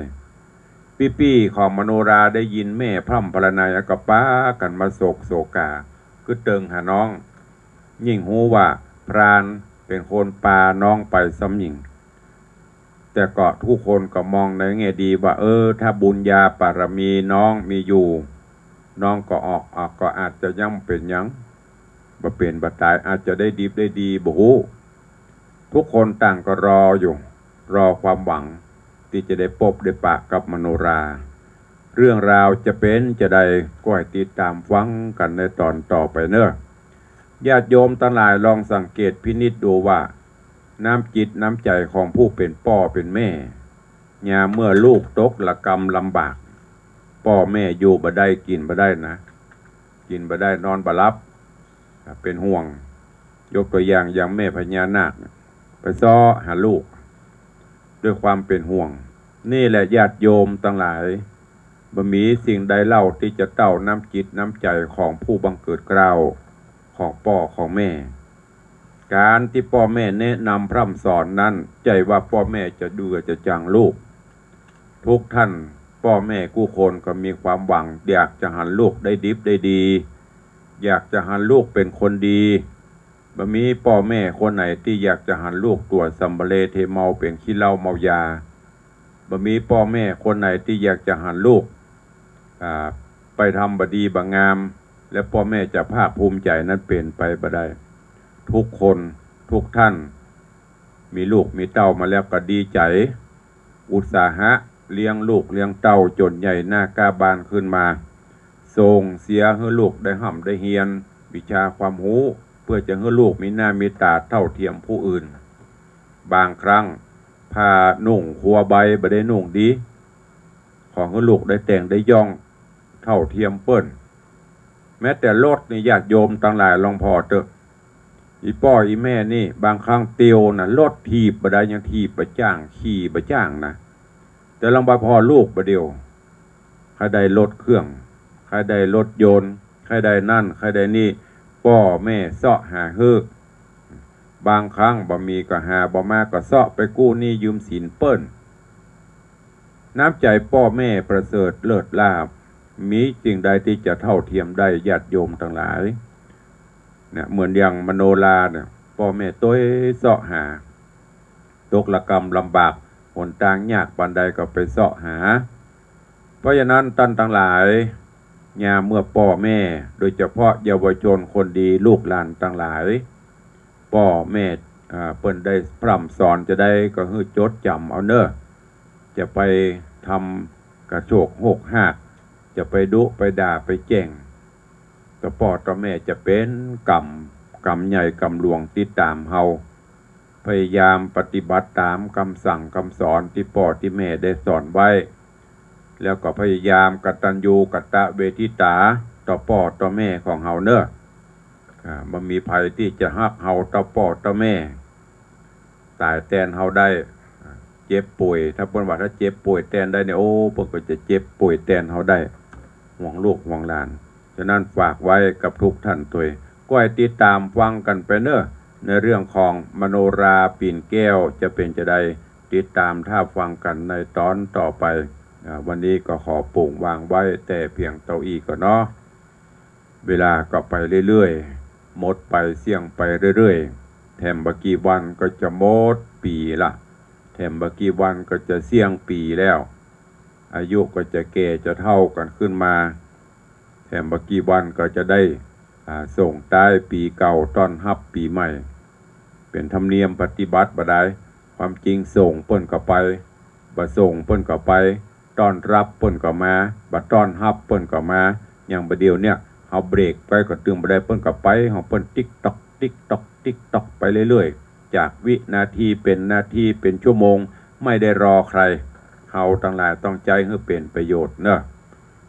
ปี้ๆ ของมโนราได้ยินแม่พร่ำพรรณนาแล้วก็ปากั๋นมาโศกโศกา กึ๊ดเติงหาน้อง ยิ่งฮู้ว่าพรานเป๋นคนปาน้องไปซ้ำยิ่ง แต่ก็ทุกคนก็มองในแง่ดีว่า เออ ถ้าบุญญาปารมีน้องมีอยู่ น้องก็ออก ออก ก็อาจจะยังเป๋นหยัง บ่เป๋นบ่ต๋าย อาจจะได้ดิบได้ดี บ่ฮู้ ทุกคนต่างก็รออยู่ รอความหวังตี้จะได้ปบได้ปะกับมโนรา เรื่องราวจะเป๋นจาใด ก็ให้ติดต๋ามฟังกั๋นในต๋อนต่อไปเน่อ ญาติโยมตังหลายลองสังเกตพินิจดูว่า น้ำจิตน้ำใจ๋ของผู้เป๋นป้อเป๋นแม่ ยามเมื่อลูกตกระกำลำบาก ป้อแม่อยู่บ่ได้กิ๋นบ่ได้นะ กิ๋นบ่ได้นอนบ่หลับ เป๋นห่วง ยกตั๋วอย่างอย่างแม่พญานาค ไปเซาะหาลูก ด้วยความเป๋นห่วง นี่แหละญาติโยมตังหลาย บ่มีสิ่งใดเล่าตี้จะเต้าน้ำจิตน้ำใจ๋ของผู้บังเกิดเกล้า ของป้อของแม่ ก๋านตี้ป้อแม่แนะนำพร่ำสอนนั้น ใจ้ว่าป้อแม่จะเดือจะจังลูก ทุกท่าน ป้อแม่กู้คนก็มีความหวัง อยากจะหันลูกได้ดิบได้ดี อยากจะหันลูกเป๋นคนดี บ่มีป้อแม่คนไหนตี้อยากจะหันลูกตั๋วสัมปะเลเทเมาเป๋นขี้เหล้าเมายา บ่มีป้อแม่คนไหนตี้อยากจะหันลูก อ่า ไปทำบ่ดีบ่งาม และป้อแม่จะภาคภูมิใจ๋นั้นเป๋นไปบ่ได้ ทุกคน ทุกท่าน มีลูกมีเต้ามาแล้วก็ดีใจ๋ อุตสาหะเลี้ยงลูกเลี้ยงเต้าจ๋นใหญ่หน้าก้าบานขึ้นมา ส่งเสียหื้อลูกได้ฮ่ำได้เฮียน วิชาความฮู้ เปื้อจะหื้อลูกมีหน้ามีต๋าเท่าเทียมผู้อื่น บางครั้ง ผ้านุ่งครัวใบบ่ได้นุ่งดี ขอหื้อลูกได้แต่งได้ย่องเท่าเทียมเปิ้น แม้แต่รถนี่ญาติโยมตังหลายลองผ่อเต๊อะ อี่ป้ออี่แม่นี่บางครั้งเตียวนะ รถถีบบ่ได้ยังถีบบ่จ้าง ขี่บ่จ้างนะ แต่ลำบากพ่อลูกบ่าเดี่ยว ใค่ได้รถเครื่อง ใค่ได้รถยนต์ ใค่ได้นั่น ใค่ได้นี่ ป้อแม่เซาะหาหื้อ บางครั้งบ่มีก็หาบ่มา ก็เซาะไปกู้หนี้ยืมสินเปิ้น น้ำใจ๋ป้อแม่ประเสริฐเลิศล้ำ มีสิ่งใดตี้จะเท่าเทียมได้ ญาติโยมตังหลาย เนี่ย เหมือนอย่างมโนราเนี่ย ป้อแม่ตวยเซาะหา ตกระกำลำบาก หนตางยากปานใดก็ไปเซาะหา เพราะฉะนั้นต้านตังหลาย ยามเมื่อป้อแม่ โดยเฉพาะเยาวชนคนดีลูกหลานตังหลาย ป้อแม่ อ่า เปิ้นได้พร่ำสอนจาใดก็หื้อจดจ๋ำเอาเน่อ จะไปทำกระโชกโฮกฮาก จะไปดุไปด่าไปแจ้ง ต่อป้อต่อแม่จะเป๋นกรรม กรรมใหญ่กรรมหลวงติดต๋ามเฮา พยายามปฏิบัติต๋ามกำสั่งกำสอนตี้ป้อตี้แม่ได้สอนไว้ แล้วก็พยายามกตัญญูกตเวทิตาต่อป้อต่อแม่ของเฮาเน่อ อ่า บ่มีใผตี้จะฮักเฮาเต้าป้อเต้าแม่ ต๋ายแตนเฮาได้ อ่า เจ็บป่วย ถ้าเปิ้นว่าถ้าเจ็บป่วยแตนได้เนี่ย โอ้ เปิ้นก็จะเจ็บป่วยแตนเฮาได้ ห่วงลูกห่วงหลาน ฉะนั้นฝากไว้กับทุกท่านตวย ก้อยติดต๋ามฟังกั๋นไปเน่อ ในเรื่องของมโนราปิ่นแก้วจะเป๋นจาใด ติดต๋ามถ้าฟังกั๋นในต๋อนต่อไป อ่า วันนี้ก็ขอปูงวางไว้แต่เพียงเต้าอี้ก่อนเนาะ เวลาก็ไปเรื่อยๆ หมดไปเสี้ยงไปเรื่อยๆ แถมบ่กี่วันก็จะหมดปี๋ละ แถมบ่กี่วันก็จะเสี้ยงปี๋แล้ว อายุก็จะแก่จะเฒ่ากั๋นขึ้นมา แถมบ่กี่วันก็จะได้ อ่า ส่งต๊ายปี๋เก่าต้อนฮับปี๋ใหม่ เป๋นธรรมเนียมปฏิบัติบ่ดาย ความจริงส่งเปิ้นก็ไป บ่ส่งเปิ้นก็ไป ต้อนฮับเปิ้นก็มา บ่ต้อนฮับเปิ้นก็มา อย่างบ่าเดี่ยวเนี่ย เฮาเบรกไปก็ตึงบ่ได้ เปิ้นก็ไปของเปิ้น ติ๊กต๊อก ติ๊กต๊อก ติ๊กต๊อก ไปเรื่อยๆ จากวินาทีเป๋นนาที เป๋นชั่วโมง ไม่ได้รอใคร เฮาตังหลายต้องใจ๊หื้อเป๋นประโยชน์เน่อ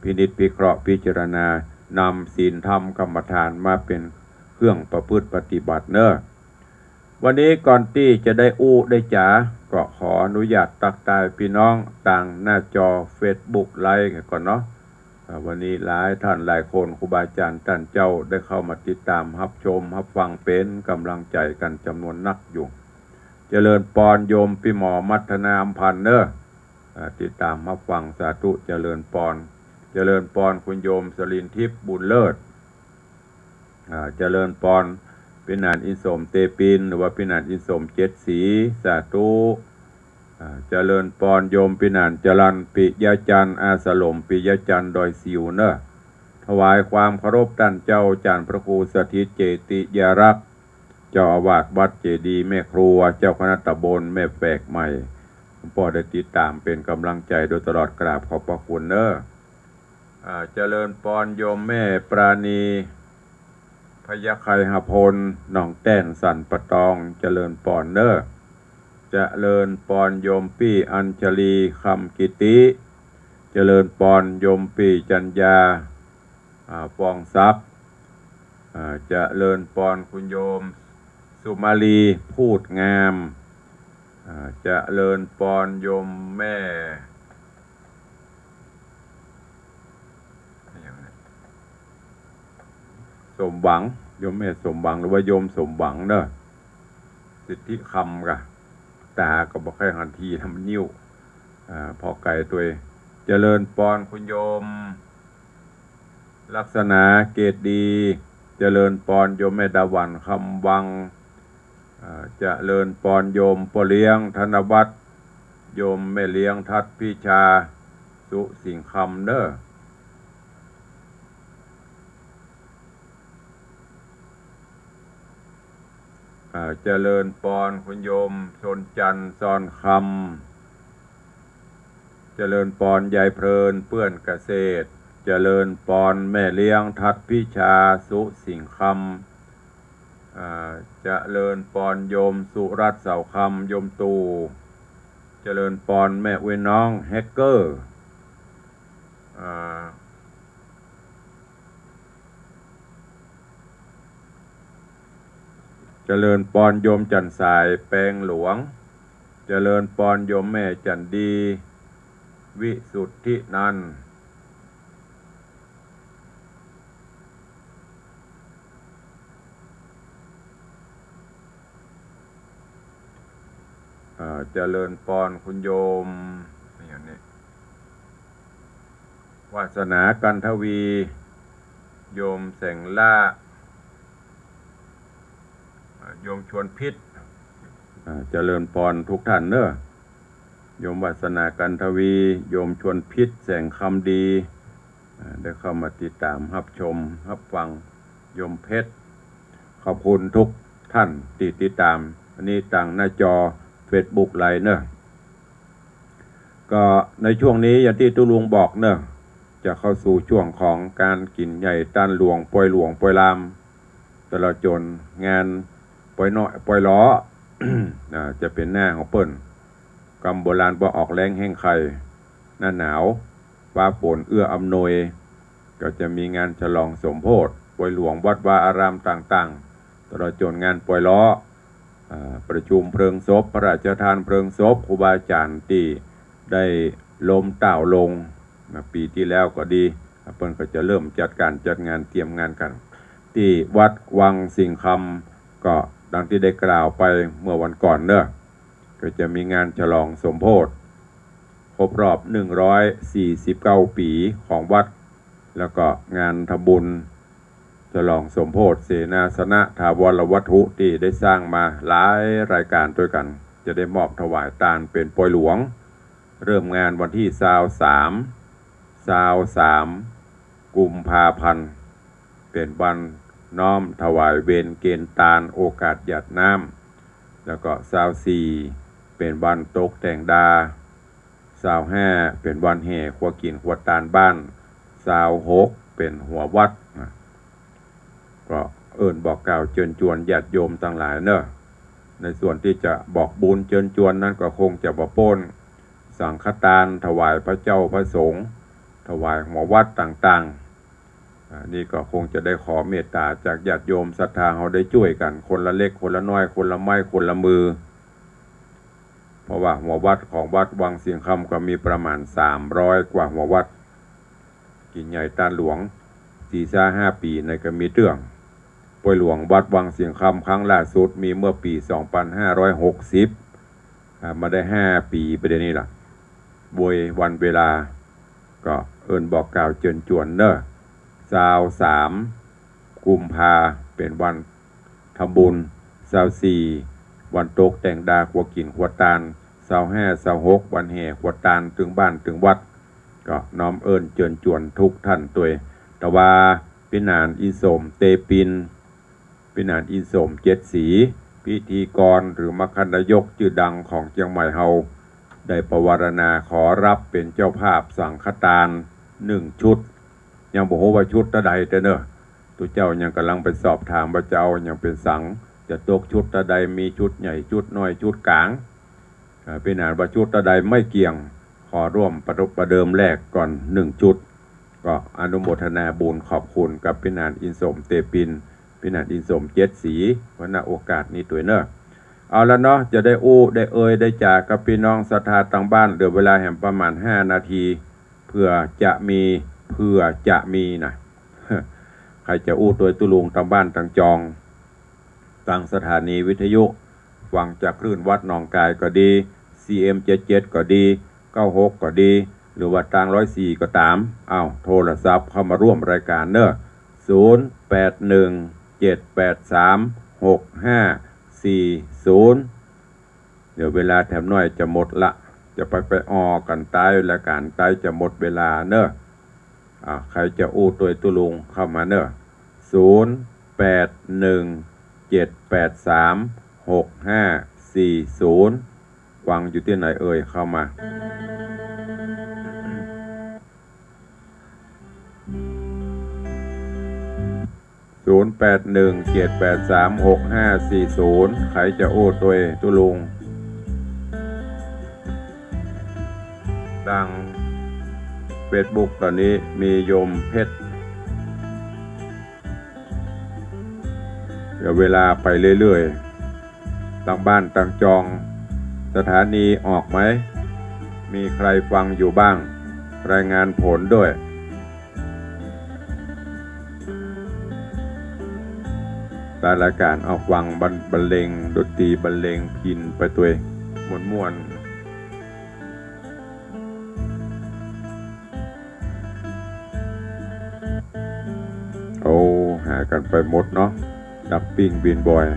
พินิจพิเคราะห์พิจารณา นำศีลธรรมกรรมฐานมาเป๋นเครื่องประพฤติปฏิบัติเน่อ วันนี้ก่อนตี้จะได้อู้ได้จ๋า ก็ขออนุญาตตั๊กตายปี้น้องตางหน้าจอเฟซบุ๊กไลฟ์ก่อนเนาะ อ่า วันนี้หลายท่านหลายคน ครูบาอาจ๋ารย์ต้านเจ้าได้เข้ามาติดต๋ามฮับชมฮับฟังเป๋นก๋ำลังใจ๋กั๋นจ๋ำนวนนักอยู่ เจริญปอนโยมปี้หมอมัทนา อำพันธ์เน่อ อ่า ติดต๋ามฮับฟัง สาธุ เจริญปอน เจริญปอนคุณโยมสรินทิพย์บุญเลิศ อ่า เจริญปอนปี้หนานอินสมเตปิน หรือว่าปี้หนานอินสมเจ็ดสี สาธุ อ่า เจริญปอนโยมปี้หนานจรัญปิยจันทร์ อาสลมปิยจันทร์ดอยสิวเน่อ ถวายความเคารพต้านเจ้าอาจ๋ารย์พระครูสถิตเจติยารักษ์ เจ้าอาวาสวัดเจดีย์แม่ครัว เจ้าคณะตำบลแม่แฝกใหม่ หลวงป้อได้ติดต๋ามเป๋นก๋ำลังใจ๋โดยตลอด กราบขอบพระคุณเน่อ อ่า เจริญปอนโยมแม่ปราณี พยัคฆไคหพล หนองแต้นสันป่าตอง เจริญปอนเน่อ เจริญปอนโยมปี้อัญชลี คำกิติ เจริญปอนโยมปี้จัญญา อ่า ฟองทรัพย์ อ่า เจริญปอนคุณโยมสุมาลี พูดงาม อ่า เจริญปอนโยมแม่ สมหวัง โยมแม่สมหวัง หรือว่าโยมสมหวังเน่อ สิทธิคำก่ะ ต๋าก็บ่ใค่หันที ทำนิ้ว อ่า พอไก๋ตวย เจริญปอนคุณโยม ลักษณาเกตดี เจริญปอนโยมแม่ดาหวัน คำวัง อ่า เจริญปอนโยมป้อเลี้ยงธนวัฒน์ โยมแม่เลี้ยงทัดพิชา สุสิงห์คำเน่อ อ่า เจริญปอนคุณโยมชนจันทร์ ซอนคำ เจริญปอนยายเพลิน เปื้อนเกษตร เจริญปอนแม่เลี้ยงทัดพิชา สุสิงห์คำ อ่า เจริญปอนโยมสุรัตน์ เสาคำ โยมตู่ เจริญปอนแม่อุ๊ยน้องแฮกเกอร์ อ่า เจริญปอนโยมจันทร์สาย แปงหลวง เจริญปอนโยมแม่จันทร์ดี วิสุทธินันท์ อ่า เจริญปอนคุณโยม อย่างนี้ วาสนากันทวี โยมแสงล่า อ่า โยมชวนพิษ อ่า เจริญปอนทุกท่านเนอะ โยมวาสนากันทวี โยมชวนพิษ แสงคำดี อ่า ได้เข้ามาติดตามฮับชมฮับฟัง โยมเพชร ขอบคุณทุกท่านตี้ติดตาม อันนี้ตางหน้าจอเฟซบุ๊กไลฟ์เนอะ ก็ในช่วงนี้อย่างตี้ตุ๊ลุงบอกเนอะ จะเข้าสู่ช่วงของก๋านกิ๋นใหญ่ต้านหลวง ปอยหลวงปอยลาม ตลอดจ๋นงานปอยน้อยปอยหลอ อ่า จะเป๋นหน้าของเปิ้น กำโบราณว่าออกแล้งแห้งไข่ หน้าหนาว ฟ้าฝนเอื้ออำนวย ก็จะมีงานฉลองสมโภช ปอยหลวงวัดวาอารามต่างๆ ตลอดจ๋นงานปอยหลอ อ่า ประชุมเพลิงศพ พระราชทานเพลิงศพครูบาอาจ๋ารย์ตี้ได้ล้มเต้าลง มาปี๋ตี้แล้วก็ดี เปิ้นก็จะเริ่มจัดก๋านจัดงานเตรียมงานกั๋น ตี้วัดวังสิงห์คำ ก็ดังตี้ได้กล่าวไปเมื่อวันก่อนเนอะ ก็จะมีงานฉลองสมโภช ครบรอบหนึ่งร้อยสี่สิบเก้าปี๋ของวัด แล้วก็งานทำบุญฉลองสมโภชเสนาสนะถาวรวัตถุตี้ได้สร้างมาหลายรายก๋านตวยกั๋น จะได้มอบถวายตานเป๋นปอยหลวง เริ่มงานวันตี้ซาวสาม ซาวสาม กุมภาพันธ์ เป๋นวันน้อมถวายเวรเกณฑ์ตานโอกาสหยาดน้ำ แล้วก็ซาวสี่ เป๋นวันตกแต่งดา ซาวห้า เป๋นวันแห่ครัวกิ๋นครัวตานบ้าน ซาวหก เป๋นหัววัดนะ ก็เอิ้นบอกกล่าวเจิญจวนญาติโยมตังหลายเนอะ ในส่วนตี้จะบอกบุญเจิญจวนนั้นก็คงจะบ่ป๊นสังฆตานถวายพระเจ้าพระสงฆ์ ถวายหัววัดต่างๆ อ่า นี่ก็คงจะได้ขอเมตต๋าจากญาติโยมศรัทธาเฮาได้จ้วยกั๋น คนละเล็กคนละน้อย คนละไม้คนละมือ เพราะว่าหัววัดของวัดวังสิงห์คำก็มีประมาณสามร้อยกว่าหัววัด กิ๋นใหญ่ตานหลวง สี่ซาห้าปี๋ในก็มีเตื้อง ปอยหลวงวัดวังสิงห์คำครั้งล่าสุดมีเมื่อปี๋สองปันห้าร้อยหกสิบ อ่า มาได้ห้าปี๋ไปเดี๋ยวนี้ล่ะ โวยวันเวลา ก็เอิ้นบอกกล่าวเจิญจวนเนอะ ซาวสาม กุมภา เป๋นวันทำบุญ ซาวสี่ วันตกแต่งดาครัวกิ๋นครัวตาน ซาวห้า ซาวหก วันแห่ครัวตานตึงบ้านตึงวัด ก็น้อมเอิ้นเจิญจวนทุกท่านตวย แต่ว่าปี้หนานอินสมเตปิน ปี้หนานอินสมเจ็ดสี พิธีกรหรือมคคนายกจื้อดังของเจียงใหม่เฮา ได้ปวารณาขอรับเป๋นเจ้าภาพสังฆตานหนึ่งชุด ยังบ่ฮู้ว่าชุดตะใดเต้อเนอะ ตุ๊เจ้ายังก่ำลังไปสอบถามว่าจะเอาหยังเป๋นสัง จะตกชุดตะใด มีชุดใหญ่ ชุดน้อย ชุดก๋าง เอ่อ ปี้หนานว่าชุดตะใดไม่เกี่ยง ขอร่วมประด- ประเดิมแรกก่อนหนึ่งชุด ก็อนุโมทนาบุญขอบคุณกับปี้หนานอินสมเตปิน ปี้หนานอินสมเจ็ดสี หัวหน้าโอกาสนี้ตวยเนอะ เอาละเนาะ จะได้อู้ได้เอ่ยได้จ๋ากับปี้น้องศรัทธาตังบ้าน เหลือเวลาแหมประมาณห้านาที เผื่อจะมี เผื่อจะมีนะ ใผจะอู้ตวยตุ๊ลุงตังบ้านตังจอง ตังสถานีวิทยุ ฟังจากคลื่นวัดหนองกายก็ดี ซีเอ็มเจ็ดเจ็ดก็ดี เก้าหกก็ดี หรือว่าตังร้อยสี่ก็ต๋าม อ้าว โทรศัพท์เข้ามาร่วมรายก๋านเนอะ ศูนย์แปดหนึ่งเจ็ดแปดสามหกห้าสี่ศูนย์ เดี๋ยวเวลาแถมน้อยจะหมดละ จะไปไปออกั๋นใต้ รายก๋านใต้จะหมดเวลาเนอะ อ่า ใผจะอู้ตวยตุ๊ลุงเข้ามาเนอะ ศูนย์แปดหนึ่งเจ็ดแปดสามหกห้าสี่ศูนย์ ฟังอยู่ตี้ไหนเอ่ย เข้ามา ศูนย์แปดหนึ่งเจ็ดแปดสามหกห้าสี่ศูนย์ ใผจะอู้ตวยตุ๊ลุง ตังเฟซบุ๊กต๋อนนี้มีโยมเพชร เดี๋ยวเวลาไปเรื่อยๆ ตังบ้านตังจอง สถานีออกไหม มีใครฟังอยู่บ้าง รายงานผลด้วย ตายละก๋าน เอาฟังบรร- บรรเลงดนตรี บรรเลงพิณไปตวย ม่วนๆ โอ้ หายกั๋นไปหมดเนาะ ดักปิ้งบินบอย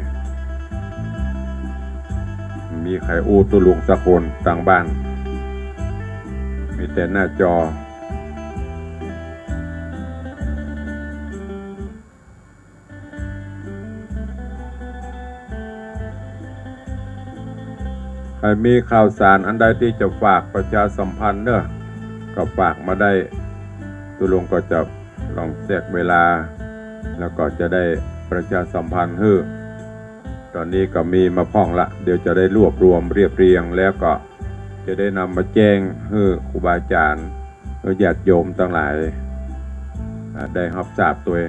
มีใผอู้ตุ๊ลุงสักคนตางบ้าน มีแต่หน้าจอ ใผมีข่าวสารอันใดตี้จะฝากประชาสัมพันธ์เน่อ ก็ฝากมาได้ ตุ๊ลุงก็จะลองแทรกเวลา แล้วก็จะได้ประชาสัมพันธ์หื้อ ต๋อนนี้ก็มีมาพ่องละ เดี๋ยวจะได้รวบรวมเรียบเรียง แล้วก็จะได้นำมาแจ้งหื้อครูบาอาจ๋ารย์ หื้อญาติโยมตังหลาย อ่า ได้ฮับทราบตวย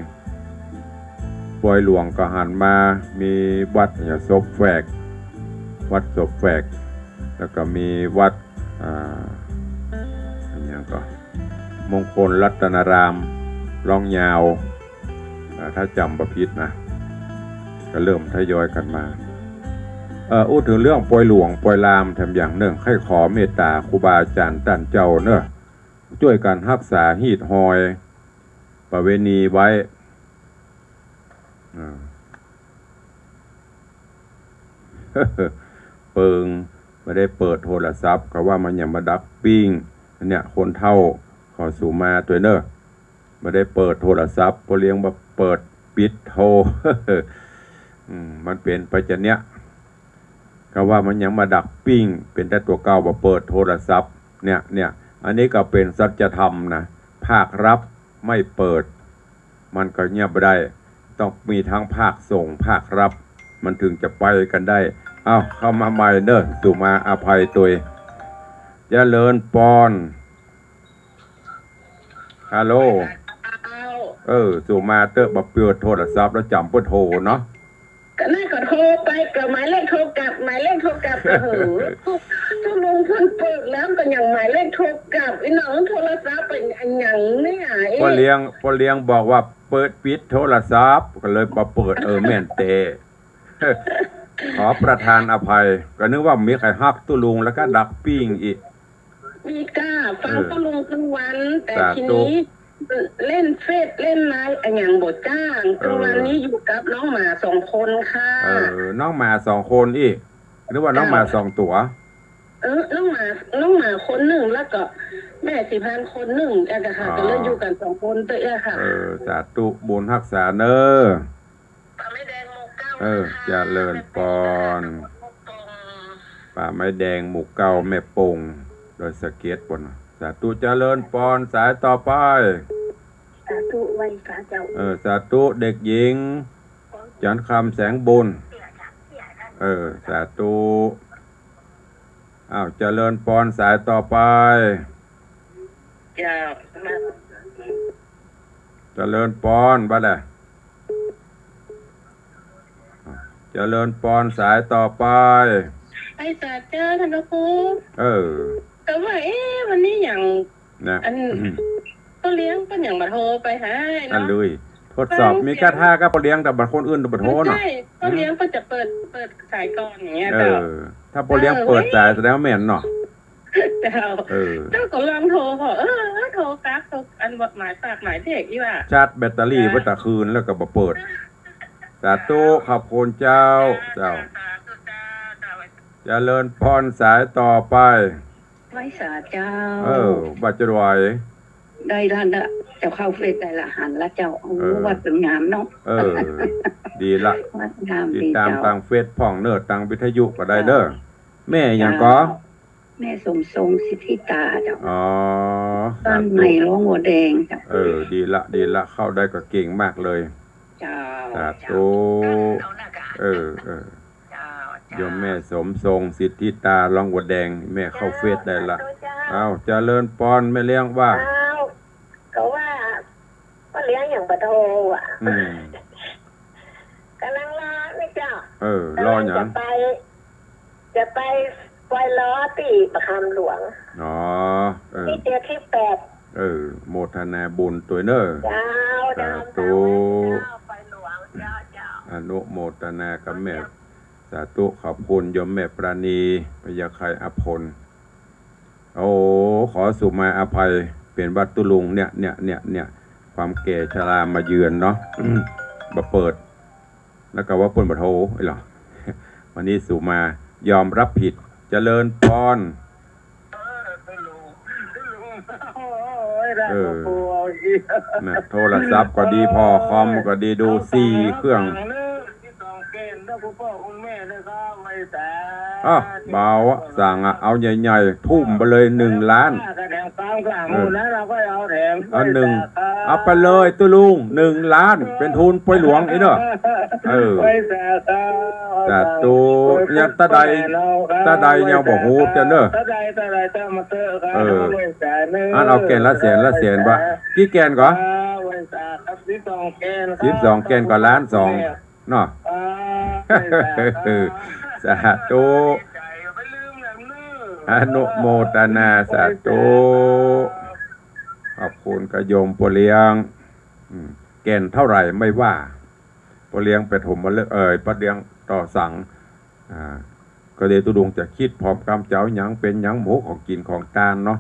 ปอยหลวงก็หันมา มีวัดเนี่ย ศพแฝก วัดศพแฝก แล้วก็มีวัด อ่า อะหยังก่อ มงคลรัตนาราม ร้องยาว อ่า ถ้าจ๋ำบ่ผิดนะ ก็เริ่มทยอยกั๋นมา เอ่อ อู้เถิงเรื่องปอยหลวงปอยลามแถมอย่างนึ่ง ใค่ขอเมตต๋าครูบาอาจ๋ารย์ต้านเจ้าเน่อ จ้วยกั๋นฮักษาฮีตฮอยประเวณีไว้ อ่า เปิง บ่ได้เปิดโทรศัพท์ เขาว่ามันหยังมาดักปิ้ง เนี่ย คนเฒ่า ขอสูมาตวยเน่อ บ่ได้เปิดโทรศัพท์ ป้อเลี้ยงบ่าเปิด ปิดโทร อืม มันเป๋นไปจาเนี้ย เขาว่ามันหยังมาดักปิ้ง เป๋นแต่ตั๋วเก่า บ่เปิดโทรศัพท์ เนี่ย เนี่ย อันนี้ก็เป๋นสัจธรรมนะ ภาครับไม่เปิด มันก็เยียะบ่ได้ ต้องมีตึงภาคส่งภาครับ มันเถิงจะไปกั๋นได้ เอ้า เข้ามาใหม่เน่อ สูมาอภัยตวย เจริญปอน ฮัลโหล เออ สูมาเต๊อะ บ่เปิดโทรศัพท์แล้วจ๋ำเปิ้นโทรเนาะ ก็นั่นก็โทรไปก็หมายเลขโทรกลับ หมายเลขโทรกลับ โอ้โห ตุ๊ลุงเปิ้นเปิดแล้วก็ยังหมายเลขโทรกลับ อีน้องโทรศัพท์เป๋นอะหยังเนี่ย ป้อเลี้ยง ป้อเลี้ยงบอกว่าเปิด ปิดโทรศัพท์ ก็เลยบ่เปิด เออ แม่นแต๊ ขอประทานอภัย ก็นึกว่ามีใผฮักตุ๊ลุงแล้วก็ดักปิ้งอีก มีก้า ฟังตุ๊ลุงตึงวัน แต่ทีนี้เล่นเฟซเล่นไลน์อะหยังบ่จ้าง ตึงวันนี้อยู่กับน้องหมาสองคนค่ะ เออ น้องหมาสองคนอี้ หรือว่าน้องหมาสองตั๋ว เออ น้องหมา น้องหมาคนนึ่ง แล้วก็แม่สีพรานคนนึ่ง เจ้าค่ะ ก็เลยอยู่กั๋นสองคนเต๊อะค่ะ เออ สาธุ บุญฮักษาเน่อ เออ เจริญปอน ป่าไม้แดงหมู่เก้า แม่ปง ดอยสะเก็ดปู้น สาธุ เจริญปอน สายต่อไป สาธุ ไหว้สาเจ้า เออ สาธุ เด็กหญิง จันทร์คำแสงบุญ เออ สาธุ อ้าว เจริญปอน สายต่อไป เจ้า เจริญปอน บัดแหละ เจริญปอน สายต่อไป ไหว้สาเจ้า ต้านพระครู เออ แต่ว่า เอ๊ะ วันนี้ยัง นะ อัน ป้อเลี้ยงเปิ้นยังบ่โทรไปหาเนาะ อันเลย ทดสอบ มีก้าถ้ากับป้อเลี้ยง แต่บางคนอื่นบ่โทรเนาะ ใช่ ป้อเลี้ยงเปิ้นจะเปิด เปิดสายก่อนอย่างเงี้ย เออ เจ้า ถ้าป้อเลี้ยงเปิดสาย แสดงว่าแม่นเนาะ เจ้า เออ เจ้าก็ลองโทรขอ เออ โทรกลับ โทร อันหมายปากหมายเสียงอี้ว่า ชาร์จแบตเตอรี่ไว้ตะคืนแล้วก็บ่เปิด สาธุ ขอบคุณเจ้า เจ้า เจริญปอน สายต่อไป ไหว้สาเจ้า เออ ว่าจะไหว ได้ละเน่อ เจ้าเข้าเฟซได้ละ หันละเจ้า โอ้ เออ วัดเปิ้นงามเนาะ เออ ดีละ วัดงาม ติดตาม ดีเจ้า ตางเฟซพ่องเน่อ ตางวิทยุก็ได้เน่อ เจ้า แม่หยังก่อ เจ้า แม่สมทรง สิทธิตาเจ้า อ๋อ บ้านใหม่ สาธุ ร้องหัวแดงเจ้า เออ ดีละ ดีละ เข้าได้ก็เก่งมากเลย เจ้า สาธุ เจ้า เออ เออ เจ้า เจ้า โยมแม่สมทรง สิทธิตา ร้องหัวแดง แม่เข้าเฟซได้ละ เจ้า เจ้า อ้าว เจริญปอน แม่เลี้ยงว่า อ้าว ก็ว่า ป้อเลี้ยงยังบ่โทรอ่ะ อืม ก๋ำลังรอนี่เจ้า เออ รอหยัง จะไป จะไป ไปรอตี้ประคำหลวง อ๋อ เออ ตี้เตียวตี้แปด เออ โมทนาบุญตวยเน่อ เจ้า สาธุ เจ้า ไปหลวง เจ้า เจ้า อนุโมทนากับแม่ สาธุ ขอบคุณโยมแม่ปราณี พญาไคอภรณ์ โอ้ ขอสุมาอภัย เป๋นว่าตุ๊ลุงเนี่ย เนี่ย เนี่ย เนี่ย ความแก่ชรามาเยือนเนาะ บ่เปิด แล้วก็ว่าเปิ้นบ่โทร ไอ้เหรอ วันนี้สุมายอมรับผิด เจริญพร เออ ตุ๊ลุง ตุ๊ลุง โอ้ย ได้ เออ ขอบคุณ น่ะ โทรศัพท์ก็ดี พอคอมก็ดี ดูสี่เครื่อง สิบสองแกนเด้อคุณพ่อคุณแม่นะครับ ไหว้สา อ้าว บ่าวอะ สั่งอะ เอาใหญ่ๆ ทุ่มไปเลยหนึ่งล้าน แสดงตามกลาง เออ นะ เราก็เอาแถม เอาหนึ่ง ไหว้สาครับ เอาไปเลยตุ๊ลุง หนึ่งล้าน เป๋นทุนปอยหลวงอีกเนาะ เออ ไหว้สาครับ สาธุ ยังตาใด ตาใดยังบ่ฮู้เจ้าเน่อ ตาใด ตาใด ตามาเตอะครับ เออ ไหว้สาเน่อ อันเอาแกนละแสนละแสนบ่ ไหว้สา กี่แกนก่อ ครับ ไหว้สาครับ สิบสองแกนครับ สิบสองแกนก็ล้านสอง เนาะ อ่า สาธุ อนุโมทนา สาธุ ขอบคุณกะโยมป้อเลี้ยง อืม แก่นเท่าไหร่ไม่ว่า ป้อเลี้ยงปฐมฤกษ์ เอ่ย ป้อเลี้ยงต่อสัง อ่า ก็เดี๋ยวตุ๊ลุงจะคิดพร้อมกำเจ้า หยังเป๋นหยัง หมู่ของกิ๋นของตานเนาะ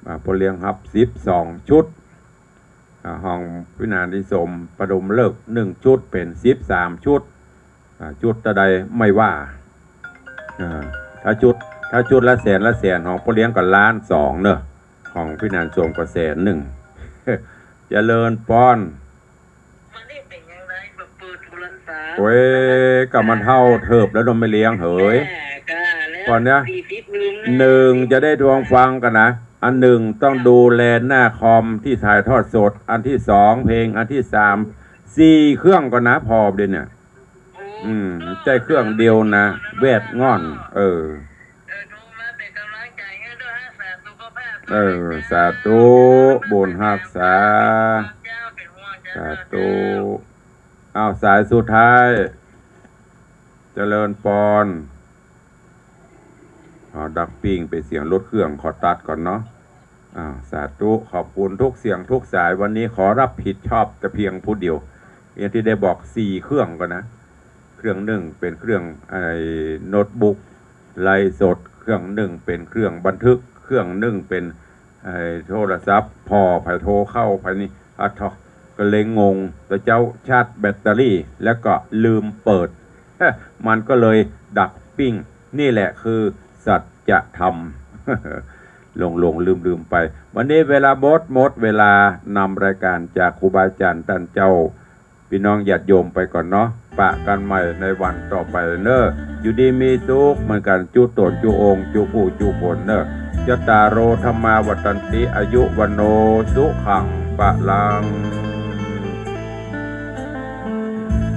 อ่า ป้อเลี้ยงฮับสิบสองชุด อ่า ห้องพินานที่สมปฐมฤกษ์หนึ่งชุด เป๋นสิบสามชุด อ่า ชุดเท่าใดไม่ว่า อ่า ถ้าชุด ถ้าชุดละแสนละแสน ของป้อเลี้ยงก็ล้านสองเน่อ ของพินานสมก็แสนหนึ่ง เจริญปอน มันได้เป๋นอย่างไร แบบเปิดโทรศัพท์ โอ้ย ก็มันเฒ่าเถิบแล้วเนาะแม่เลี้ยงเหย แม่ก็แล้ว ก่อนเนี่ย สี่สิบลืมนะ หนึ่งจะได้ทวงฟังก่อนนะ อันหนึ่งต้องดูแลหน้าคอมตี้ถ่ายทอดสด อันตี้สองเพลง อันตี้สาม สี่เครื่องก่อนนะ พอเดี๋ยวเนี่ย อืม ใจ้เครื่องเดียวนะ แวดง่อน เออ เออ โทรมาเป๋นก๋ำลังใจ๋หื้อด้วย ฮักษาสุขภาพ เออ สาธุ บุญฮักษา เป๋นห่วงเจ้า สาธุ เป๋นห่วงเจ้า อ้าว สายสุดท้าย เจริญปอน อ๋อ ดังปิ้งเป๋นเสียงรถเครื่อง ขอตัดก่อนเนาะ อ่า สาธุ ขอบคุณทุกเสียงทุกสาย วันนี้ขอรับผิดชอบแต่เพียงผู้เดียว อย่างตี้ได้บอกสี่เครื่องก่อนนะ เครื่องนึ่งเป๋นเครื่อง ไอ้ โน้ตบุ๊ก ไลฟ์สด เครื่องนึ่งเป๋นเครื่องบันทึก เครื่องนึ่งเป๋น ไอ้ โทรศัพท์ ผ่อใผโทรเข้าใผนี่ อะเถาะ ก็เลยงง แต่เจ๊าชาร์จแบตเตอรี่ แล้วก็ลืมเปิด มันก็เลยดับปิ้ง นี่แหละคือสัจธรรม หลงๆ ลืมๆ ไป วันนี้เวลาหมด หมดเวลานำรายการจากครูบาอาจ๋ารย์ต้านเจ้า ปี้น้องญาติโยมไปก่อนเนาะ ปะกั๋นใหม่ในวันต่อไปเน่อ อยู่ดีมีสุขเหมือนกั๋น จุ๊ต๋นจุ๊องค์ จุ๊ผู้จุ๊คนเน่อ จัตตาโร ธัมมา วัฑฒันติ อายุ วัณโณ สุขัง พลัง